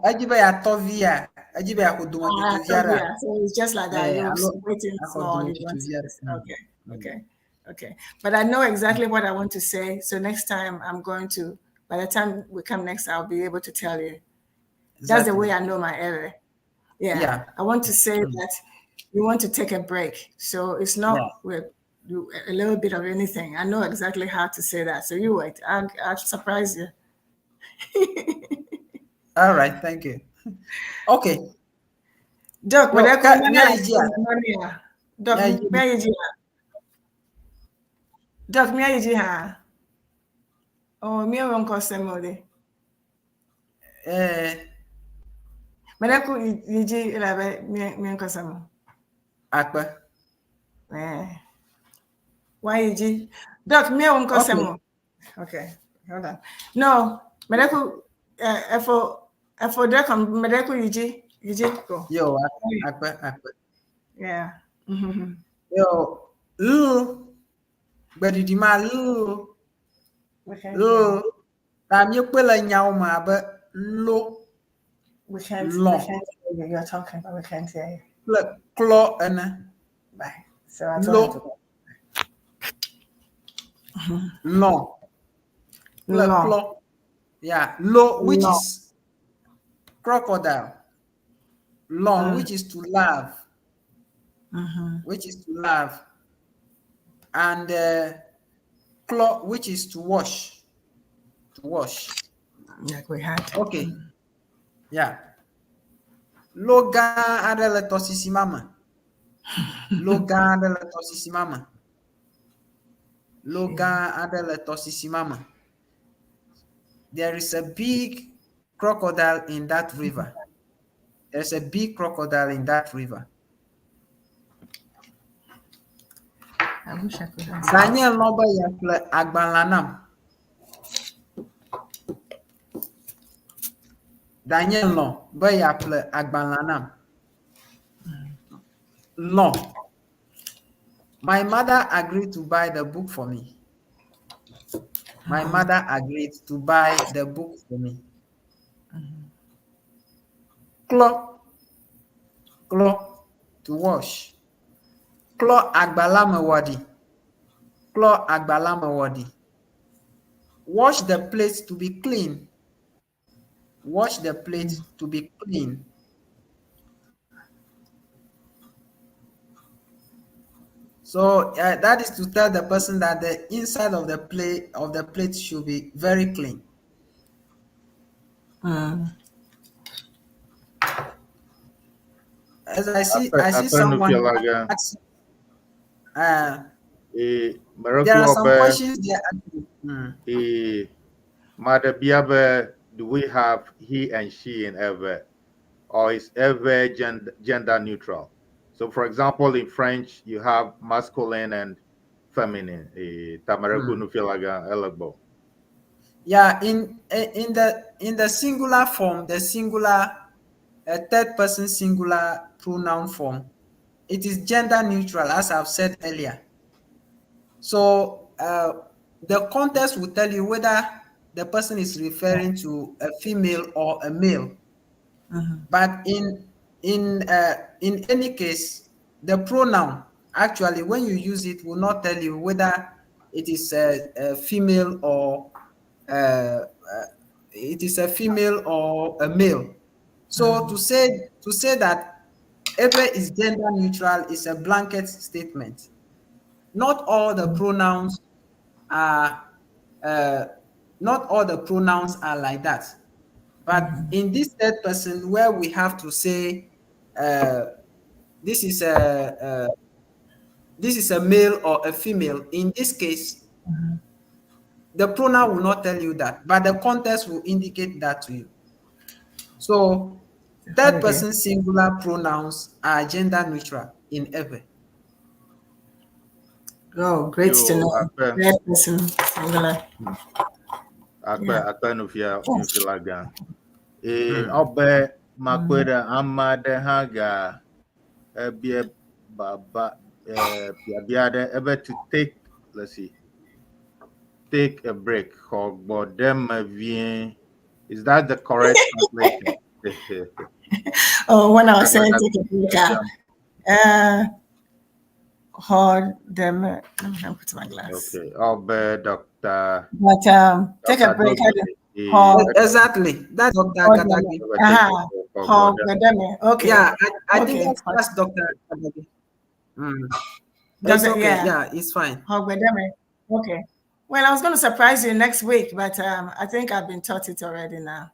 edzi be yeatɔ via. Edzi be yeaƒo Ah, dometutu so via ɖa. yeah, so it's just like that. Yeah, You're alo- waiting aƒo for you dometutu want to via ɖe. Okay, okay, okay. But I know exactly what I want to say. So next time I'm going to, by the time we come next, I'll be able to tell you. That's the way I know my Ewe. Yeah. Yeah. I want to say that you want to take a break. So it's not Yeah. with you a little bit of anything. I know exactly how to say that. So you wait. I'll, I'll surprise you. All right, thank you. Okay. Doc, No, whatever. mia yi dzia? Doc, Mia yi dzi. mia yi dzi. Doc, mia yi dzi ha. Oh, mia wɔ ŋkɔ sem o de. Eh, Mɛdɛ ku yi dzi elabe mia mia ŋkɔ sem o. akpe. Eh. Why yi dzi? Doc, mia wɔ ŋkɔ sem Okay. o. Okay, hold on. No, mɛdɛ ku efo efo de kom mɛdɛ ku yi dzi yi dzi go. Yo, akpe, akpe, akpe. Yeah. Yo, l gbeɖiɖi ma l We can't l ta míekpɔe le nyawo me abe lo we can't Lɔ. we can't. You're talking, but we can't hear you. Kple klɔ ene. Bye. So I told Lo. her to go. Lɔ. Kple Lɔ. klɔ. Yeah. Lo, which Lɔ. is crocodile. Lɔ, which is to love. Which is to love. And klɔ, which is to wash. To wash. Like we had. Okay. Yeah. Lo gã aɖe le tɔsisi ma me. Lo gã aɖe le tɔsisi ma me. Lo gã aɖe le tɔsisi ma me. There is a big crocodile in that river. There's a big crocodile in that river. I wish I could answer. Danye lɔ̃ be yeaƒle agbalẽa nam. Danye lɔ̃ be yeaƒle agbalẽa nam. Lɔ̃. My mother agreed to buy the book for me. My mother agreed to buy the book for me. Klɔ. Klɔ. To wash. Klɔ agba la me wɔ ɖi. Klɔ agba la me wɔ ɖi. Wash the plate to be clean. Wash the plate to be clean. So that is to tell the person that the inside of the plate should be very clean. As I see, I see someone asking, there are some questions there. Do we have he and she in Ewe, or is Ewe gender neutral? So, for example, in French, you have masculine and feminine. Yeah, in the singular form, the singular third person singular pronoun form, it is gender neutral, as I've said earlier. So the context will tell you whether the person is referring to a female or a male. But in any case, the pronoun actually, when you use it, will not tell you whether it is a female or it is a female or a male. So to say that Ewe is gender neutral is a blanket statement. Not all the pronouns are like that. But in this third person, where we have to say this is a male or a female, in this case, the pronoun will not tell you that, but the context will indicate that to you. So third person singular pronouns are gender neutral in Ewe. Oh, great to know. Third person singular. To take, let's see, take a break. Is that the correct translation? Oh, when I was saying take a break, hold them. Let me put my glass. Okay, Doctor. But take a break. Exactly. That's Dr. Gadagi. Okay. Yeah, I think that's Dr. Gadagi. It's okay. Yeah, it's fine. Okay. Well, I was going to surprise you next week, but I think I've been taught it already now.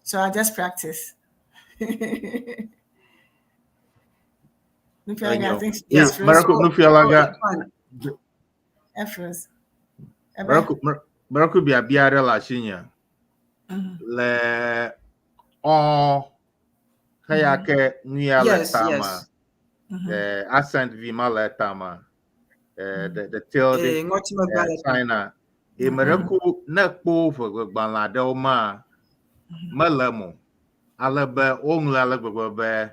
So I just practice. I think yeah, Le o kayake nuya le tama. Accent vima le tama. The tilde China. E mereku nekpo vegbanla de ma melemo. Alebe ongle alegbebe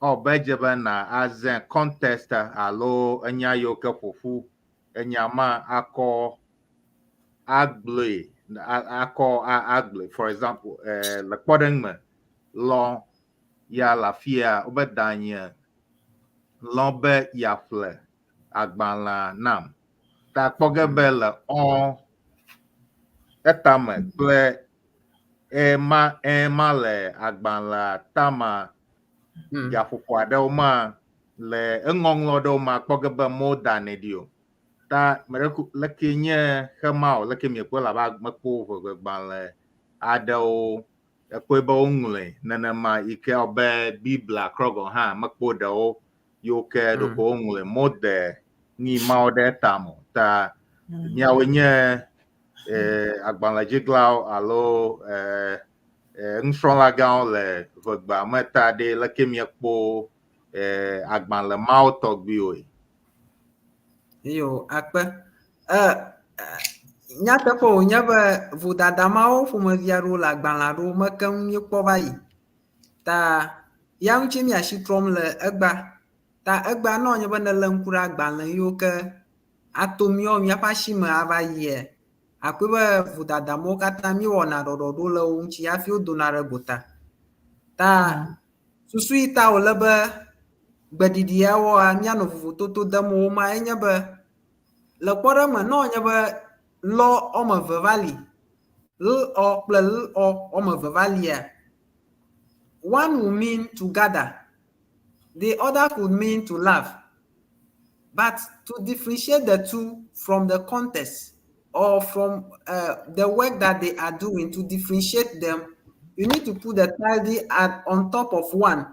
o bejebe na azen contest alo enya yoke fufu enyama akọ agble akọ agble. For example, le kpɔɖeŋu me lɔ Ya le afia wobe danye lɔ̃ be yeaƒle agbalẽa nam. Ta kpɔ ge be le ɔ etame kple ema ema le agbalẽa tama gaƒoƒo aɖewo ma le eŋɔŋlɔ ɖewo ma kpɔ ge be modanɛ ɖi o. Ta meɖe leke nye xema o leke miekpɔe labe mekpɔ ʋeʋegbalẽ aɖewo ekpɔe be woŋlɔe nenema yi ke wɔ be Biblia krɔ gɔ̃ hã mekpɔ ɖewo yiwo ke ɖeko woŋlɔe mode nu mawo ɖe etame o. Ta miawoe nye agbalẽdziglawo alo nusrɔ̃lagãwo le ʋegbea me ta ɖe leke miekpɔ agbalẽ mawo tɔgbiwoe. Yo, akpe. Nyateƒe wònye be vodada mawo ƒomevi aɖewo le agbalẽ aɖewo me keŋ míekpɔ va yi. Ta ya ŋuti míasi trɔm le egbea. Ta egbea ne wònye be nèlé ŋku ɖe agbalẽ yiwo ke ato míawo míaƒe asi me ava yia, akpɔe be vodada mawo katã míewɔna ɖɔɖɔɖo le wo ŋuti hafi wodona ɖe gota. Ta susu yi ta wòle be gbeɖiɖi yawoa míanɔ vovototo dem wo ma enye be le kpɔɖeŋu me ne wònye be lɔ woame eve va li, l ɔ kple l ɔ woame eve va lia, one will mean to gather, the other could mean to love. But to differentiate the two from the context or from the work that they are doing, to differentiate them, you need to put the tilde on top of one.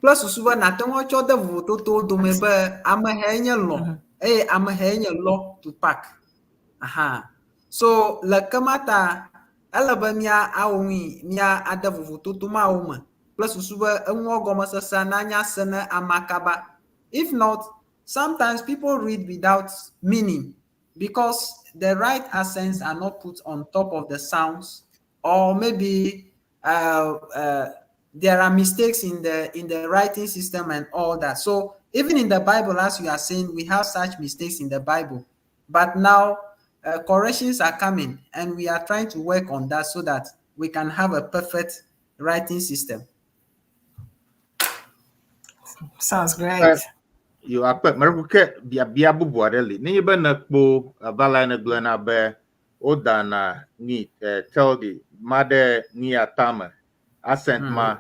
Kple susu be nàte ŋu atsɔ de vovototowo dome be amehae nye lɔ eye amehae nye lɔ to pack. Aha. So le kema ta ele be mía awɔ nui mía ade vovototo mawo me kple susu be enuɔ gɔmesesea nanya se ne amea kaba. If not, sometimes people read without meaning because the right accents are not put on top of the sounds, or maybe there are mistakes in the writing system and all that. So even in the Bible, as you are saying, we have such mistakes in the Bible. But now corrections are coming, and we are trying to work on that so that we can have a perfect writing system. Sounds great. Yo akpe meɖe ke biabia bubu aɖe li. Nenye be nekpo abe ale nègblɔna be wodana ni tilde ma ɖe nia tame accent ma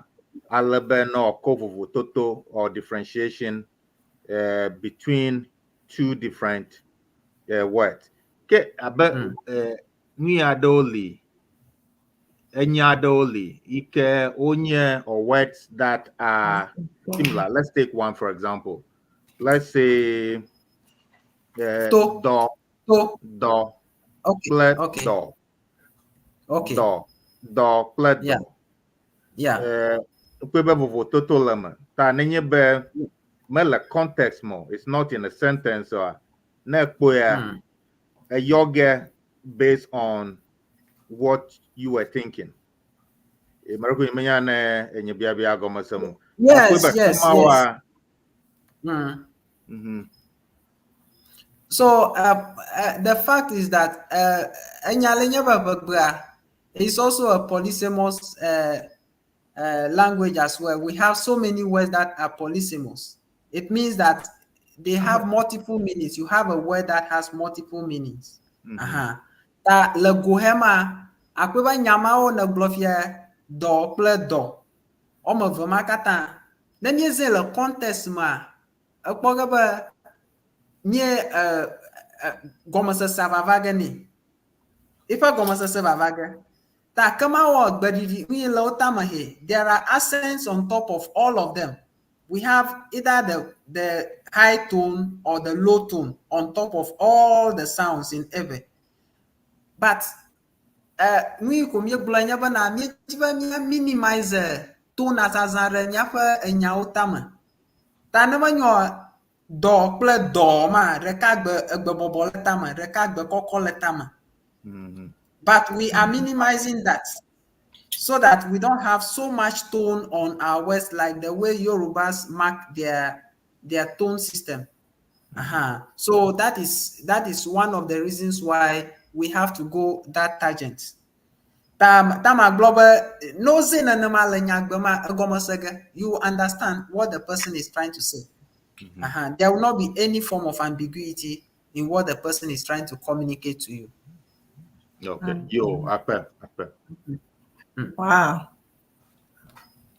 ale be ne wòakɔ vovototo or differentiation between two different words. Ke abe nu aɖewo li, enya aɖewo li yi ke wonye or words that are similar. Let's take one for example. Let's say To. dɔ To. dɔ kple dɔ dɔ dɔ kple dɔ. Kpɔe be vovototo le eme. Ta nenye be mele context me o, it's not in a sentence oa, ne ekpɔea, eyɔ ge based on what you were thinking. Meɖe menya ne enye biabia gɔme se mo. Yes, Akpɔe be kemawoa, So the fact is that enya le nye be ʋegbea is also a polysemous language as well. We have so many words that are polysemous. It means that they have multiple meanings. You have a word that has multiple meanings. Aha. Ta le go hema, akpɔe be nya mawo nègblɔ fia dɔ kple dɔ. Woame eve ma katã. Ne míezãe le context mea, ekpɔ ge be mie gɔmesesea vava ge nɛ. Eƒe gɔmesese vava ge. Ta ke mawɔ gbeɖiɖi nu yi le wo tame he. There are accents on top of all of them. We have either the high tone or the low tone on top of all the sounds in Ewe. But nu yi ko míegblɔ nye bena míedzi be mía minimize tona zazã ɖe míaƒe enyawo tame. Ta ne menyo dɔ kple dɔ ma ɖeka gbe egbebɔbɔ le tame, ɖeka gbe kɔkɔ le tame. But we are minimizing that so that we don't have so much tone on our words like the way Yorubas mark their tone system. So that is one of the reasons why we have to go that tangent. Ta ta magblɔ be ne woze nenema le nyagbe ma egɔme se ge, you will understand what the person is trying to say. There will not be any form of ambiguity in what the person is trying to communicate to you. Okay. Yo, akpe, akpe. Wow.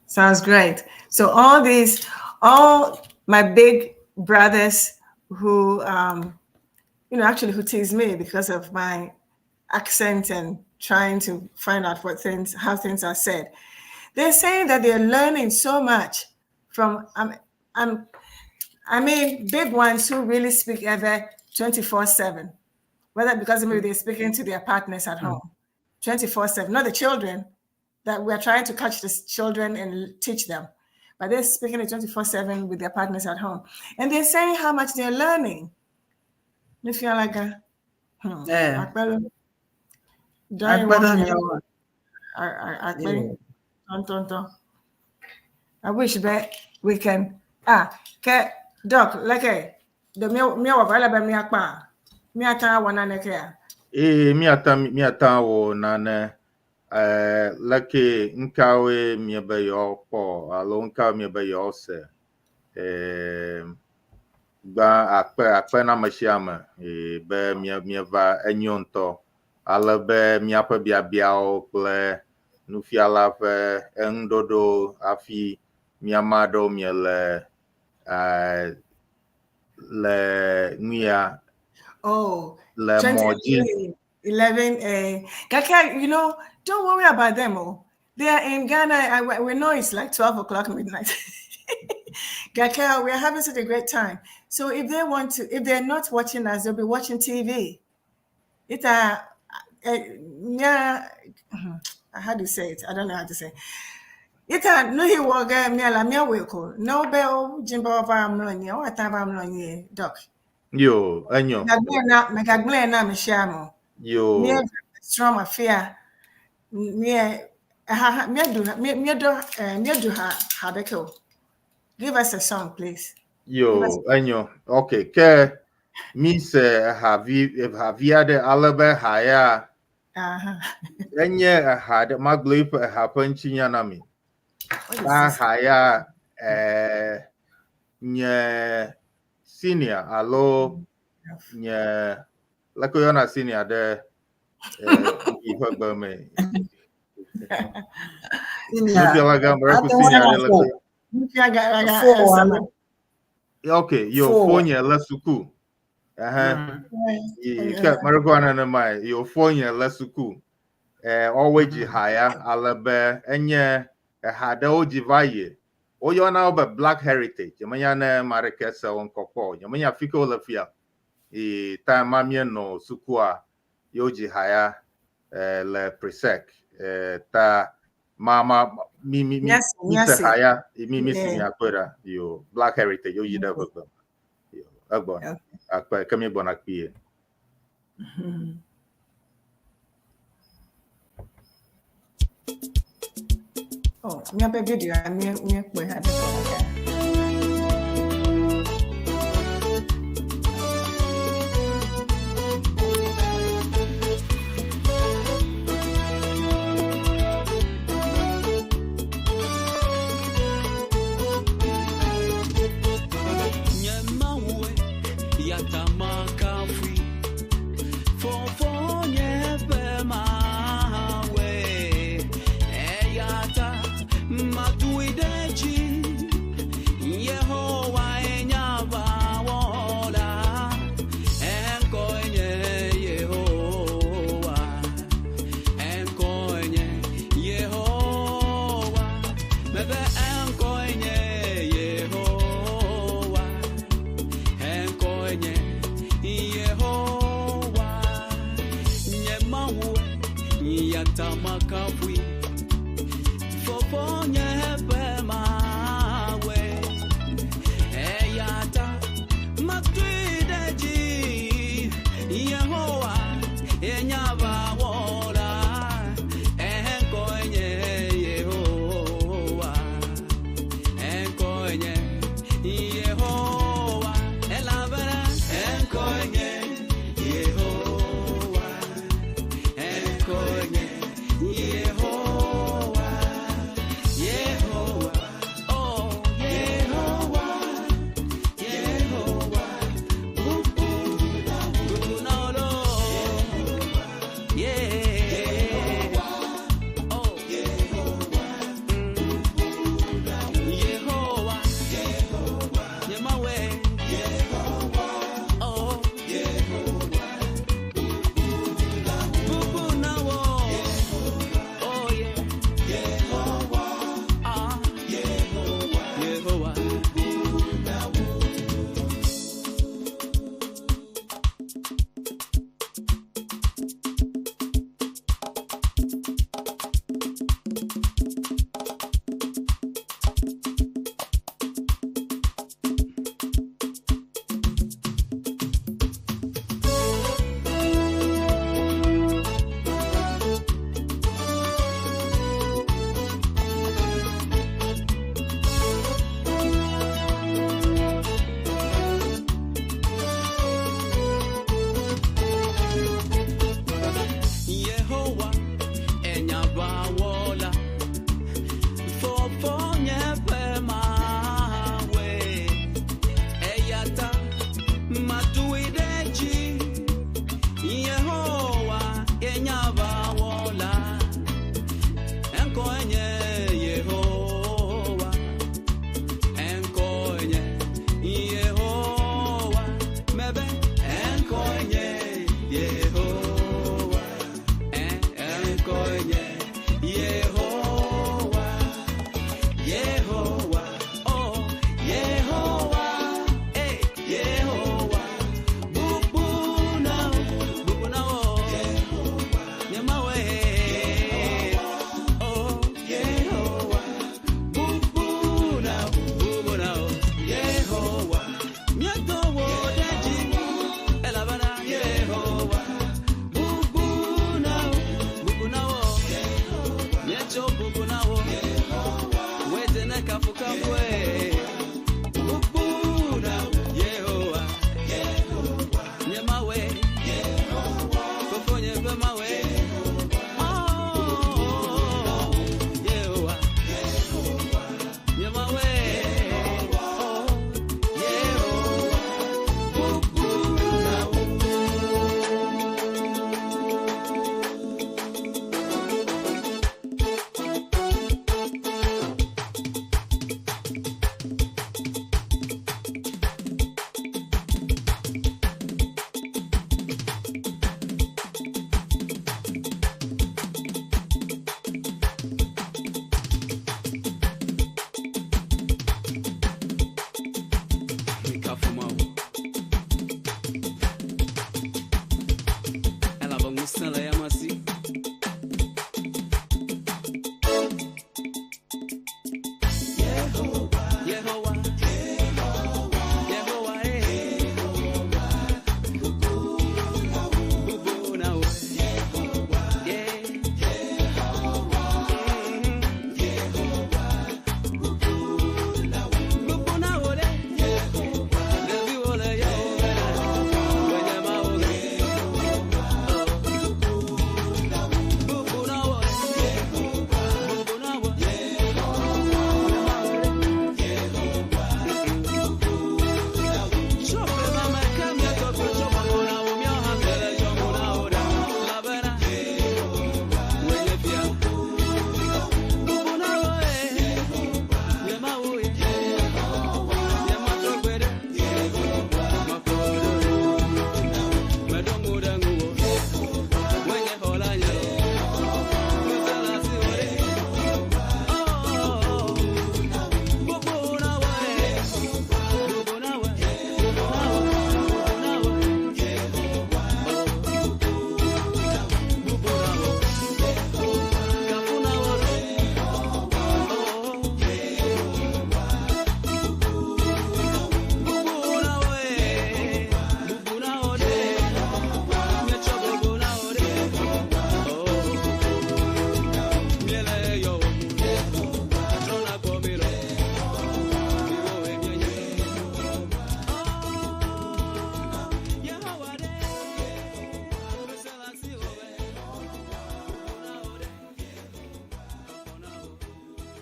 Sounds great. So all these, all my big brothers who, actually who tease me because of my accent and trying to find out how things are said. They're saying that they're learning so much from, I mean, big ones who really speak Ewe 24/7, whether because maybe they're speaking to their partners at home, 24/7, not the children, that we're trying to catch the children and teach them, but they're speaking it 24/7 with their partners at home. And they're saying how much they're learning. You feel like a, Yeah. Akpelo. Akpelo, Akpelo. yeah. I wish that we can, ke, Doc, like, the me me wa be me akpa. Me ata wa na neke ya. Ee, mi ata wo na ne leke nkawe mi be yo po alo nkawe mi be yo se. Gba akpe akpe na me sia me be mi va enyo ŋutɔ. Ale be miaƒe biabiawo kple nufiala ƒe enuɖoɖo hafi miame aɖewo miele le nuya Oh, le mɔ dzi. 11, Kaka, don't worry about them. Oh, they are in Ghana. We know it's like 12 o'clock midnight. Kaka, we are having such a great time. So if they want to, if they're not watching us, they'll be watching TV. It, yeah, how do you say it? I don't know how to say it. Ita no he woga mi ala mi aweko. No bell jimba va amlo ni o ata va amlo ni doc. Yo, enyo. Megagle na me shamo. Yo. Me strong affair. Me ha me do me me do me do ha ha deko. Give us a song, please. Yo, enyo. Okay, ke mi se havi havia de alebe haya. Enye ha de maglo ife ha penchi nya na mi. What is this? Ha ya nye senior alo nye leko yona senior de ife gbe me. Senior. Nufiala ga mre ku Ate wana senior de leko. four. Nufia ga ga Four, sama. Okay, yo Four. fonye le suku. Ye ke mre ana na mai yo fonye le suku. Always haya alebe enye ha de oji vaye. Oyona obe Black Heritage. Yemenya ne mareke se on kopo. Yemenya fiko le fia. E ta mamie no sukua yoji haya le presec. Ta mama mi mi mi Yes, mi yes. se haya mi mi si Yeah. mi akwera yo Black Heritage yo yida gbogbo. Yo agbon. Okay. Akpe kemi bona kpiye. Oh, mi abe video mi mi kpe ha deko. Nye mawe yatamakafui fofonye pe mawe eyata matuideji.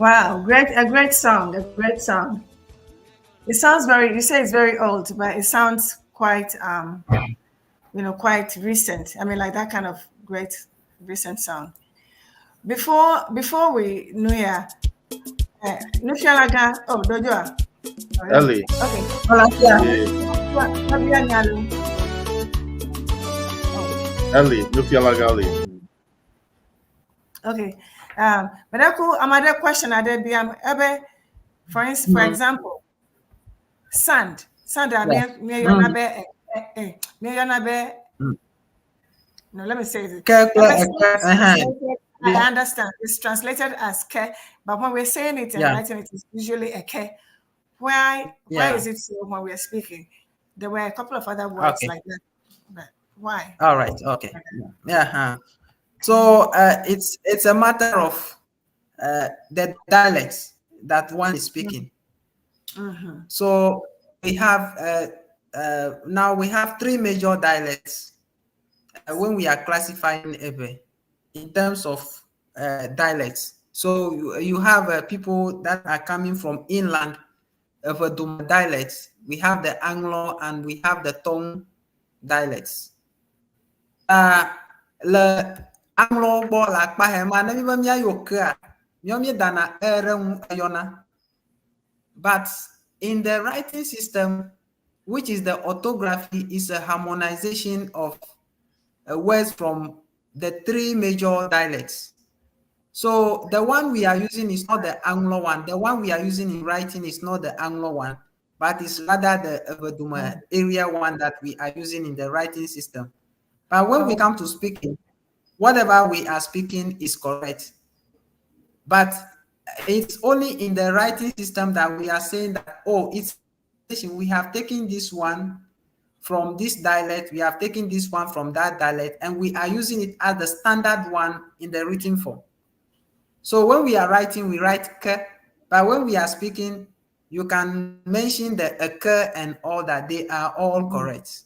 Wow, great, a great song, a great song. It sounds very, you say it's very old, but it sounds quite, quite recent. I mean, like that kind of great recent song. Before we, Nuya, Nufialaga, oh, Dojoa. Ellie. Okay. Hola, yeah. Yeah. Ellie, Nufialaga Ellie. Okay. But another question I did be ebe for instance, for example, sand. Sand me no, let me say it. I understand. It's translated as ke, but when we're saying it and writing it, it's usually a ke. Why is it so when we're speaking? There were a couple of other words like that, but why? All right. Okay. Yeah. So it's a matter of the dialects that one is speaking. Mm-hmm. So we have now we have three major dialects when we are classifying Ewe in terms of dialects. So you have people that are coming from inland Ewe dialects. We have the Anglo and we have the Tong dialects. Le Anglo gbɔ le akpa he ma ne mi be míayɔ kea, míawo míedana e ɖe ŋu eyɔna. But in the writing system, which is the orthography, is a harmonization of words from the three major dialects. So the one we are using is not the Anglo one. The one we are using in writing is not the Anglo one, but it's rather the Eveduma area one that we are using in the writing system. But when we come to speaking, whatever we are speaking is correct. But it's only in the writing system that we are saying that, oh, it's we have taken this one from this dialect, we have taken this one from that dialect, and we are using it as the standard one in the written form. So when we are writing, we write k, but when we are speaking, you can mention the k and all that. They are all correct.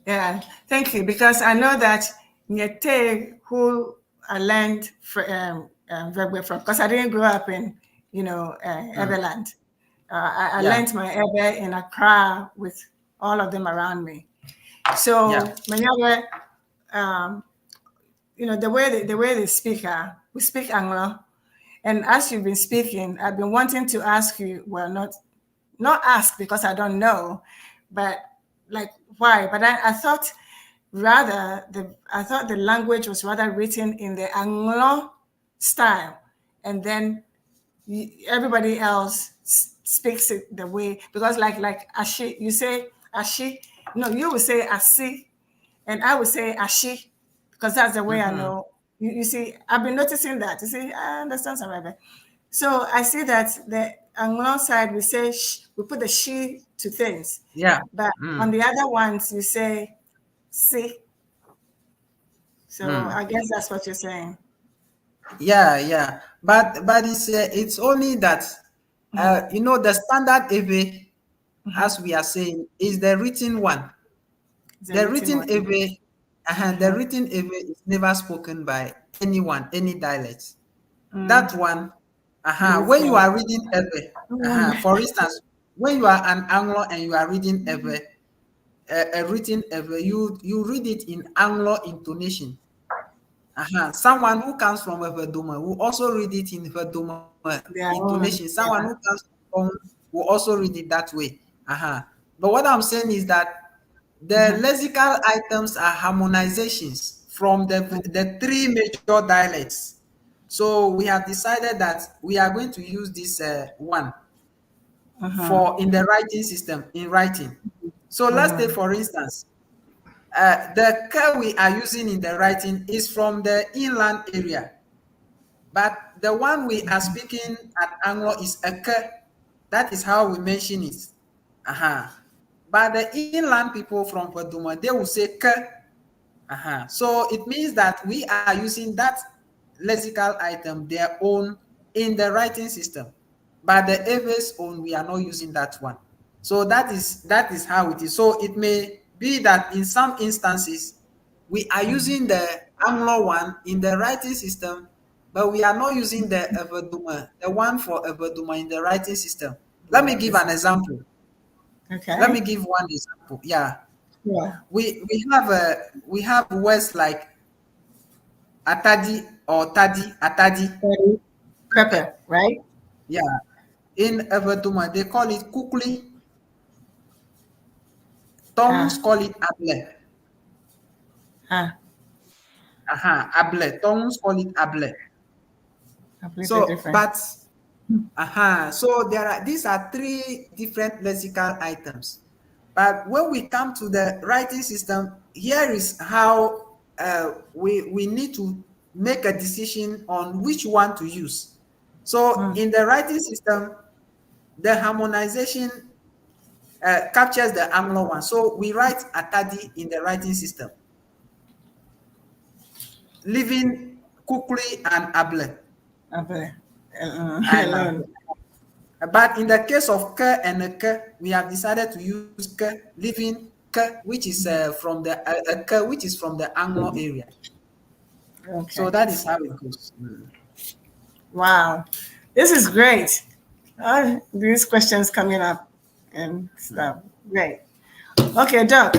Yeah, thank you. Because I know that Nyete, who I learned from, because I didn't grow up in, Eweland. I learned my Ewe in Accra with all of them around me. So, the way they speak, we speak Anglo. And as you've been speaking, I've been wanting to ask you, well, not ask because I don't know, but like why? But I thought rather the language was rather written in the Anglo style, and then everybody else speaks it the way, because like Ashi, you say Ashi, no, you would say Asi, and I would say Ashi, because that's the way I know. You see, I've been noticing that. You see, I understand some of it. So I see that the Anglo side, we say we put the she to things. Yeah. But on the other ones, you say see. So I guess that's what you're saying. Yeah, yeah. But it's only that the standard Ewe, as we are saying, is the written one. The written Ewe, the written Ewe is never spoken by anyone, any dialect. That one, when you are reading Ewe, for instance, when you are an Anglo and you are reading Ewe, a written Ewe, you read it in Anglo intonation. Someone who comes from Eveduma will also read it in Eveduma intonation. Someone who comes from will also read it that way. But what I'm saying is that the lexical items are harmonizations from the three major dialects. So we have decided that we are going to use this one for in the writing system, in writing. So let's take, for instance, the K we are using in the writing is from the inland area, but the one we are speaking at Anglo is a K. That is how we mention it. But the inland people from Paduma, they will say K. So it means that we are using that lexical item, their own, in the writing system. But the Ewe's own, we are not using that one. So that is how it is. So it may be that in some instances, we are using the Anglo one in the writing system, But we are not using the Evedome, the one for Evedome in the writing system. Let me give an example. Okay. Let me give one example. Yeah. Yeah. We have words like atadi or tadi, atadi. Pepper, right? Yeah. In Evedome, they call it kukli. Tongs call it able. Ah. Aha, able. Tongs call it able. Completely So, different. but so there are these are three different lexical items. But when we come to the writing system, here is how we need to make a decision on which one to use. So in the writing system, the harmonization captures the Anglo one. So we write Atadi in the writing system, leaving Kukli and Able. Able. And, Alone. But in the case of K and K, we have decided to use K, leaving K, which is from the K, which is from the Anglo area. Okay. So that is how it goes. Wow, this is great. These questions coming up and stuff. Great. Okay, Doc,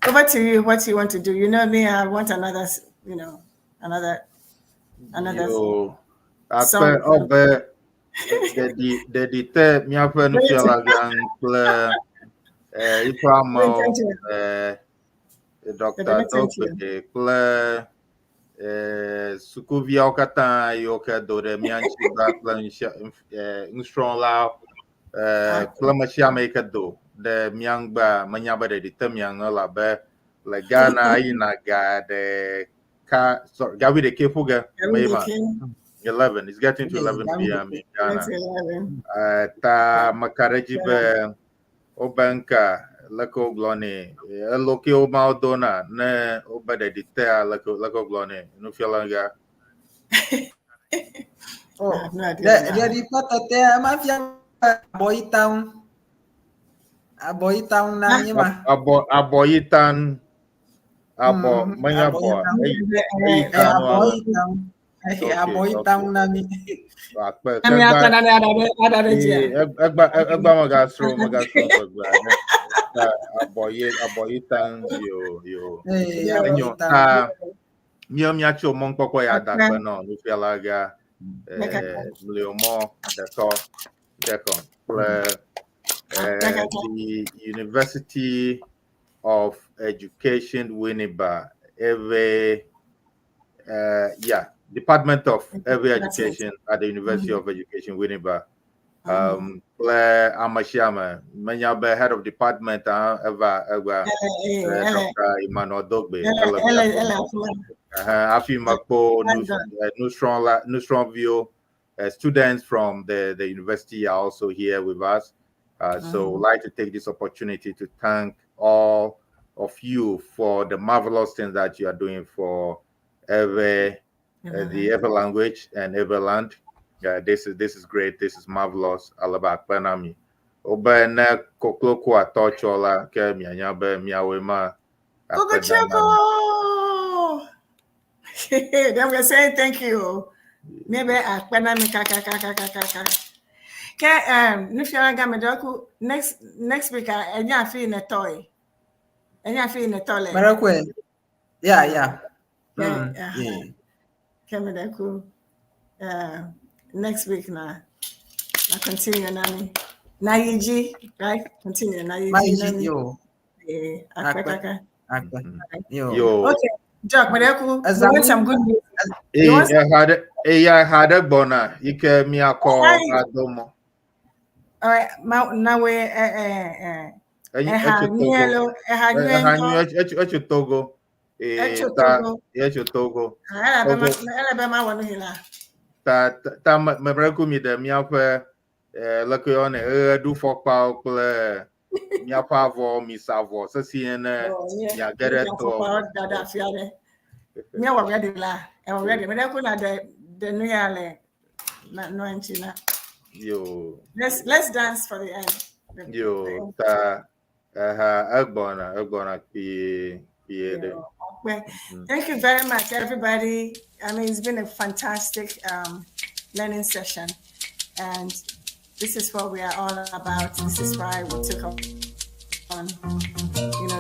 over to you. What you want to do? You know me. I want another. You know, another. Yo, akpe Song. ɔbe ɖeɖi te míaƒe nufialagã kple yiƒe amewo, Dr. Dogbe kple sukuviawo katã yiwo ke do ɖe mía ŋuti va kple nusrɔ̃lawo kple ame sia ame yi ke do ɖe mía ŋgbea menya be ɖeɖi te mía ŋu elabe le Ghana eyina ga ɖeka, sorry, ga wuiɖekɛ ƒo ge me ma. 11. It's getting to 11 p.m. in Ghana. It's 11. Ta meka ɖe edzi be wobe ŋka leke wogblɔ nɛ elo ke woma wodona ne wobe ɖeɖi tea leke wogblɔ nɛ nufiala gã. Oh, I have no idea. Ɖeɖi ƒe tete mafia abɔyita ŋu. Abɔyita ŋu na mí ma. Abɔ abɔyitan abɔ menye abɔ abɔyita eyi eyi ta nua Abɔyita ŋu. Okay, Abɔyita ŋu na mí. Akpe Ami egba akpa na ada ɖe dzia. egba egba megasrɔ̃ gbegbe ta abɔyi abɔyitan yo yo enyo Abɔyita ŋu. Ta míawo míatso mɔkpɔkpɔ ya da akpe nɔ nufiala gã Akpe. Mliomɔ Dekɔ Dekon kple the University of Education Winneba Ewe, yeah, Department of Ewe That's it. Education at the University of Education Winneba. Kple ame sia ame menya be head of department eva egba Dr. Emmanuel Dogbe ele Ele mía ele gbɔ. afima. Hafi mekpɔ Well done. nusrɔ̃la nusrɔ̃viwo, students from the university are also here with us. So we'd like to take this opportunity to thank all of you for the marvelous things that you are doing for Ewe, the Ewe language and Ewe land. Yeah, this is great. This is marvelous. Alaba akpe na mi. Wobe ne koklo ku atɔ tsɔ la ke mianya be miawoe ma akpe dam na mi. Kokochoko. Then we're saying thank you. Maybe akpe na mi kaka kaka kaka kaka. Ke nufiala gã me dɔku next week enya afi ne tɔe. Enya afi ne tɔ le. Merekwe. Yeah. Yeah. Ke me dɔku next week na continue na mi. Na yiji, right? Continue na yiji na Maiji mi. yo. Akpe Akpe. kaka. Akpe. Yo. Yo. Okay. Jack, me dɔku you Ezamu. want some good news? Eyi You want eha ɖe eya eha ɖe gbɔna yi ke miakɔ Hi. adomɔ. All right, ma na we Enyi eha etso Togo. nyuelo eha nyue Eha ŋutɔ. nyui etso Togo. Etso Ta Togo. etso Togo. Ele be ma Togo. ele be ma wɔ nu hi la. Ta memereku mi ɖe míaƒe leke yɔnɛ ɣeɖufɔkpawo kple míaƒe avɔ misa avɔ sesie ne Oh, nye miage ɖe nye tɔ. afɔkpawo da ɖe afi aɖe. Míewɔ ready la. Ewɔ ready. Me ɖe ku na ɖe ɖe nu ya le na nua ŋuti na. Yo Let's dance for the end. Yo The end. Ta eha egbɔna kpuie kpuie ɖe. Yo, Akpe. Thank you very much, everybody. I mean, it's been a fantastic learning session, and this is what we are all about. This is why we took on,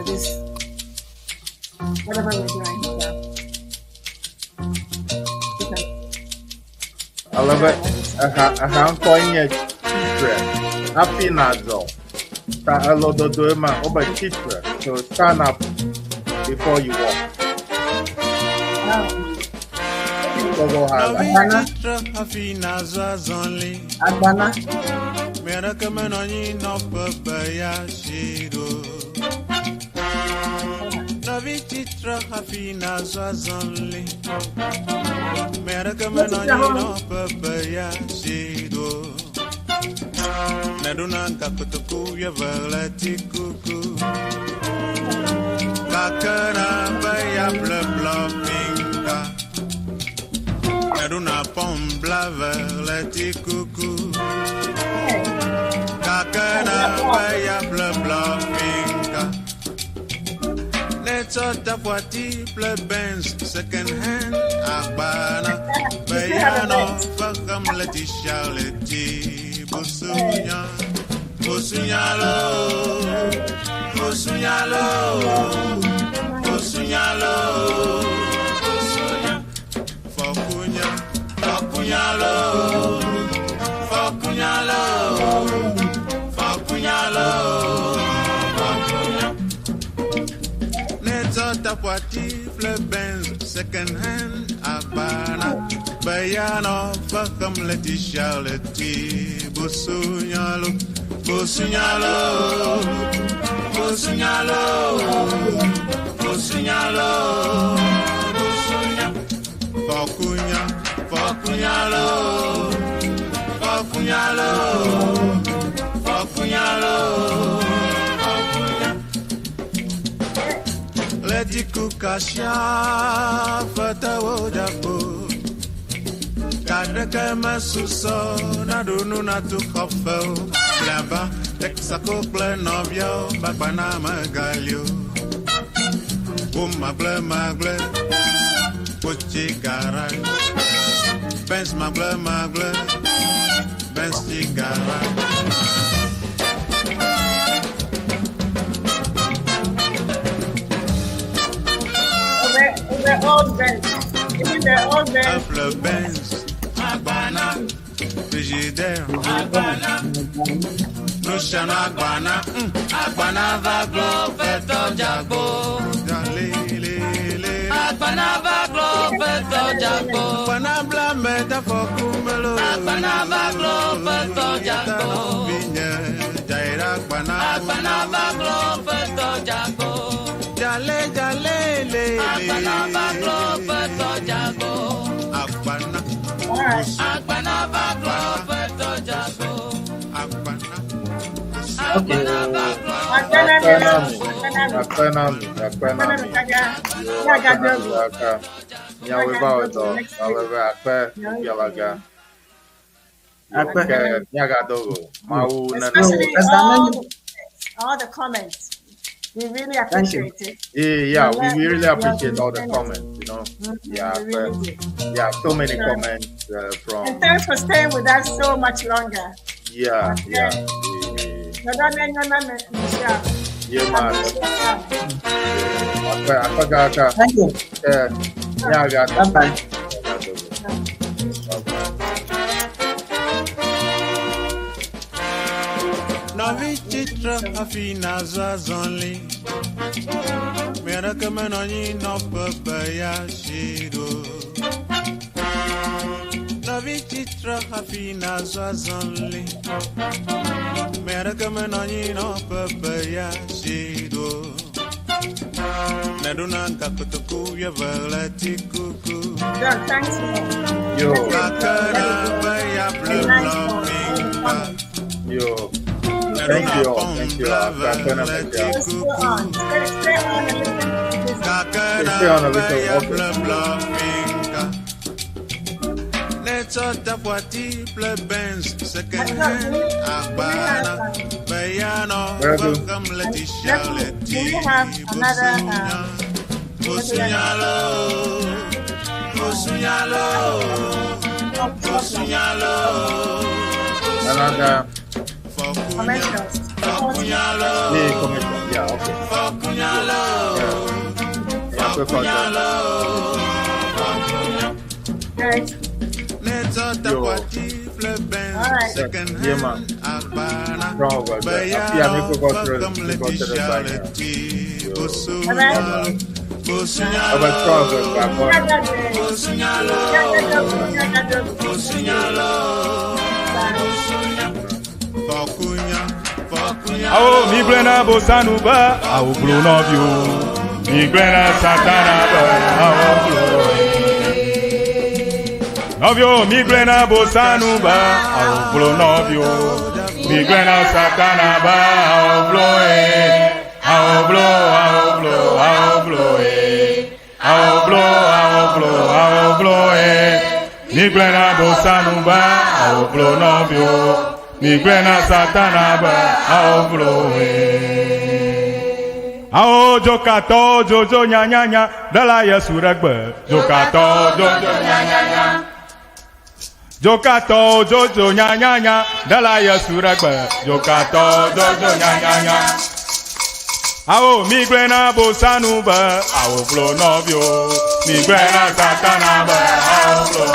this whatever we're doing. Yeah. Ale be eha eha ŋkɔ nye tsitre hafi nàzɔ. Ta elɔdodoe ma wobe tsitre. So stand up before you walk. Gbɔgbɔ ha la. Agbana. Tsitre hafi nàzɔ azɔli. Agbana. Ame aɖeke menɔ anyi nɔƒe be yeasi ɖo. Nɔvi tsitre hafi nàzɔ azɔli. Ame aɖeke menɔ anyi nɔƒe be yeasi ɖo. Neɖona gakotoku wuieve ɣleti kuku. Gake na be yeaƒle blɔfinka. Neɖona pɔm blave ɣleti kuku. Gake na be yeaƒle blɔfinka. Netsɔ taƒoati ƒle Benz second hand agbana be yeanɔ fexem ɣleti sia ɣleti. Busunya, busunya loo, busunya loo, busunya loo, busunya. Fɔkunya, fɔkunya loo, fɔkunya loo, fɔkunya loo, fɔkunya. Netsɔ taƒoati ƒle Benz second hand agbana be yeanɔ fexem ɣleti sia ɣleti. Busunya loo, busunya loo, busunya loo, busunya loo, busunya. Fɔkunya, fɔkunya loo, fɔkunya loo, fɔkunya loo, fɔkunya. Ɣleti kukasia fetewo dzeagbo. Ga ɖeke mesusɔ naɖu nu natu xɔfe o. Bliaba, Texaco kple nɔviawo gbagbana megali o. Wo magble magble, wotsi garage. Benz magble magble, Benz tsi garage. The old Benz. Even the old Benz. Eƒle Benz, agbana, Frigidaire, agbana, Nusianu agbana, agbana va gblɔ fetɔ dzeagbo. Le le le. Agbana va gblɔ fetɔ dzeagbo. Agbana bla me dafɔku melo. Agbana va gblɔ fetɔ dzeagbo. Vinye dzayra agbana. Agbana va gblɔ fetɔ dzeagbo. Dzale dzale le le. Agbana va gblɔ fetɔ dzeagbo. Agbana. All right. Agbana va gblɔ fetɔ dzeagbo. Agbana. Agbana va gblɔ Akpe Akpe na na mi. mi. Akpe na mi. Akpe na mi. Akpe Akpe na na mi mi. kaka. Yo, Miaga akpe na mi dogo. kaka. Miawoe va wɔ dɔ. Ale be akpe fialaga. Akpe. Ke miagadogo. Mawu nena. Especially As all the comments. We really Thank you. appreciate it. Yeah, we We really love appreciate all the your comments, you know. Yeah, We really but do. yeah, so many Sure. comments from And thanks for staying with us so much longer. yeah. Yeah, man. Akpe akpe kaka. Thank you. Ke miaga Bye bye. miagadogo. Bye bye. Nɔvi tsitre hafi nàzɔ azɔli. Ame aɖeke menɔ anyi nɔƒe be yeasi ɖo. Nɔvi tsitre hafi nàzɔ azɔli. Ame aɖeke menɔ anyi nɔƒe be yeasi ɖo. Neɖona gakotoku wuieve ɣleti kuku. John, thanks for Yo, Gake na be yeaƒle a nice one. All the blɔfinka. comments. yo. Thank you all. Thank you all. Akpe na mi ɣleti ya. Let's stay on. Stay on and listen to this. Gake na Stay on a be little. Okay. yeaƒle blɔfinka. Netsɔ taƒoati ƒle Benz second I hand do we agbana have be yeanɔ Very good. fexem ɣleti sia do ɣleti. we have another Busunya, Bosunyalo, Bosunyalo, Bosunyalo, Another Commercials. Fokunyalo, yeah, commercial. Yeah, okay. Fokunyalo, Yeah. Yeah, Fokunyalo. Right. Yo. All right. Yeah, man. Strong over there. Yeah, me go through go to the back. Yo. Bye-bye. Over strong over there. Awo mi gblẽ na bosanu be awo glo nɔviwo. Mi gblẽ na satana be awo glo. Nɔviwo mi gblẽ na bosanu be awo glo nɔviwo. Mi gblẽ na satana be awo glo ye. Awo glo awo glo awo glo ye. Awo glo awo glo awo glo ye. Mi gblẽ na bosanu be awo glo nɔviwo. Mi gblẽ na satana be awo glo ye. Awo dzokatɔ dzodzo nyanyanya ɖela Yesu ɖe gbe. Dzokatɔ dzodzo nyanyanya. Dzokatɔ dzodzo nyanyanya ɖela Yesu ɖe gbe. Dzokatɔ dzodzo nyanyanya. Awo mi gblẽ na bosanu be awo glo nɔviwo. Mi gblẽ na satana be awo glo.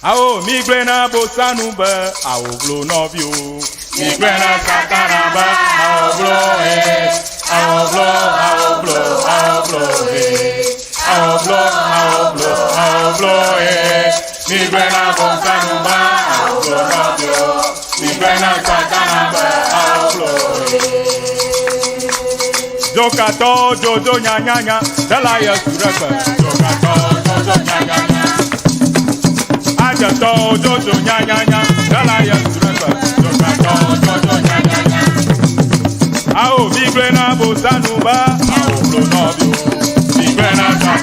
Awo mi gblẽ na bosanu be awo glo nɔviwo. Mi gblẽ na satana be awo glo he. Awo glo awo glo awo glo he. Awo glo awo glo awo glo he. Mi gblẽ na bosanu be awo glo nɔviwo. Mi gblẽ na satana be awo glo he. Dzokatɔ dzodzo nyanyanya ɖela Yesu ɖe gbe. Dzokatɔ dzodzo nyanyanya. Adzetɔ dzodzo nyanyanya ɖela Yesu ɖe gbe. Dzokatɔ dzodzo nyanyanya. Awo mi gblẽ na bosanu be awo glo nɔviwo. Mi gblẽ na.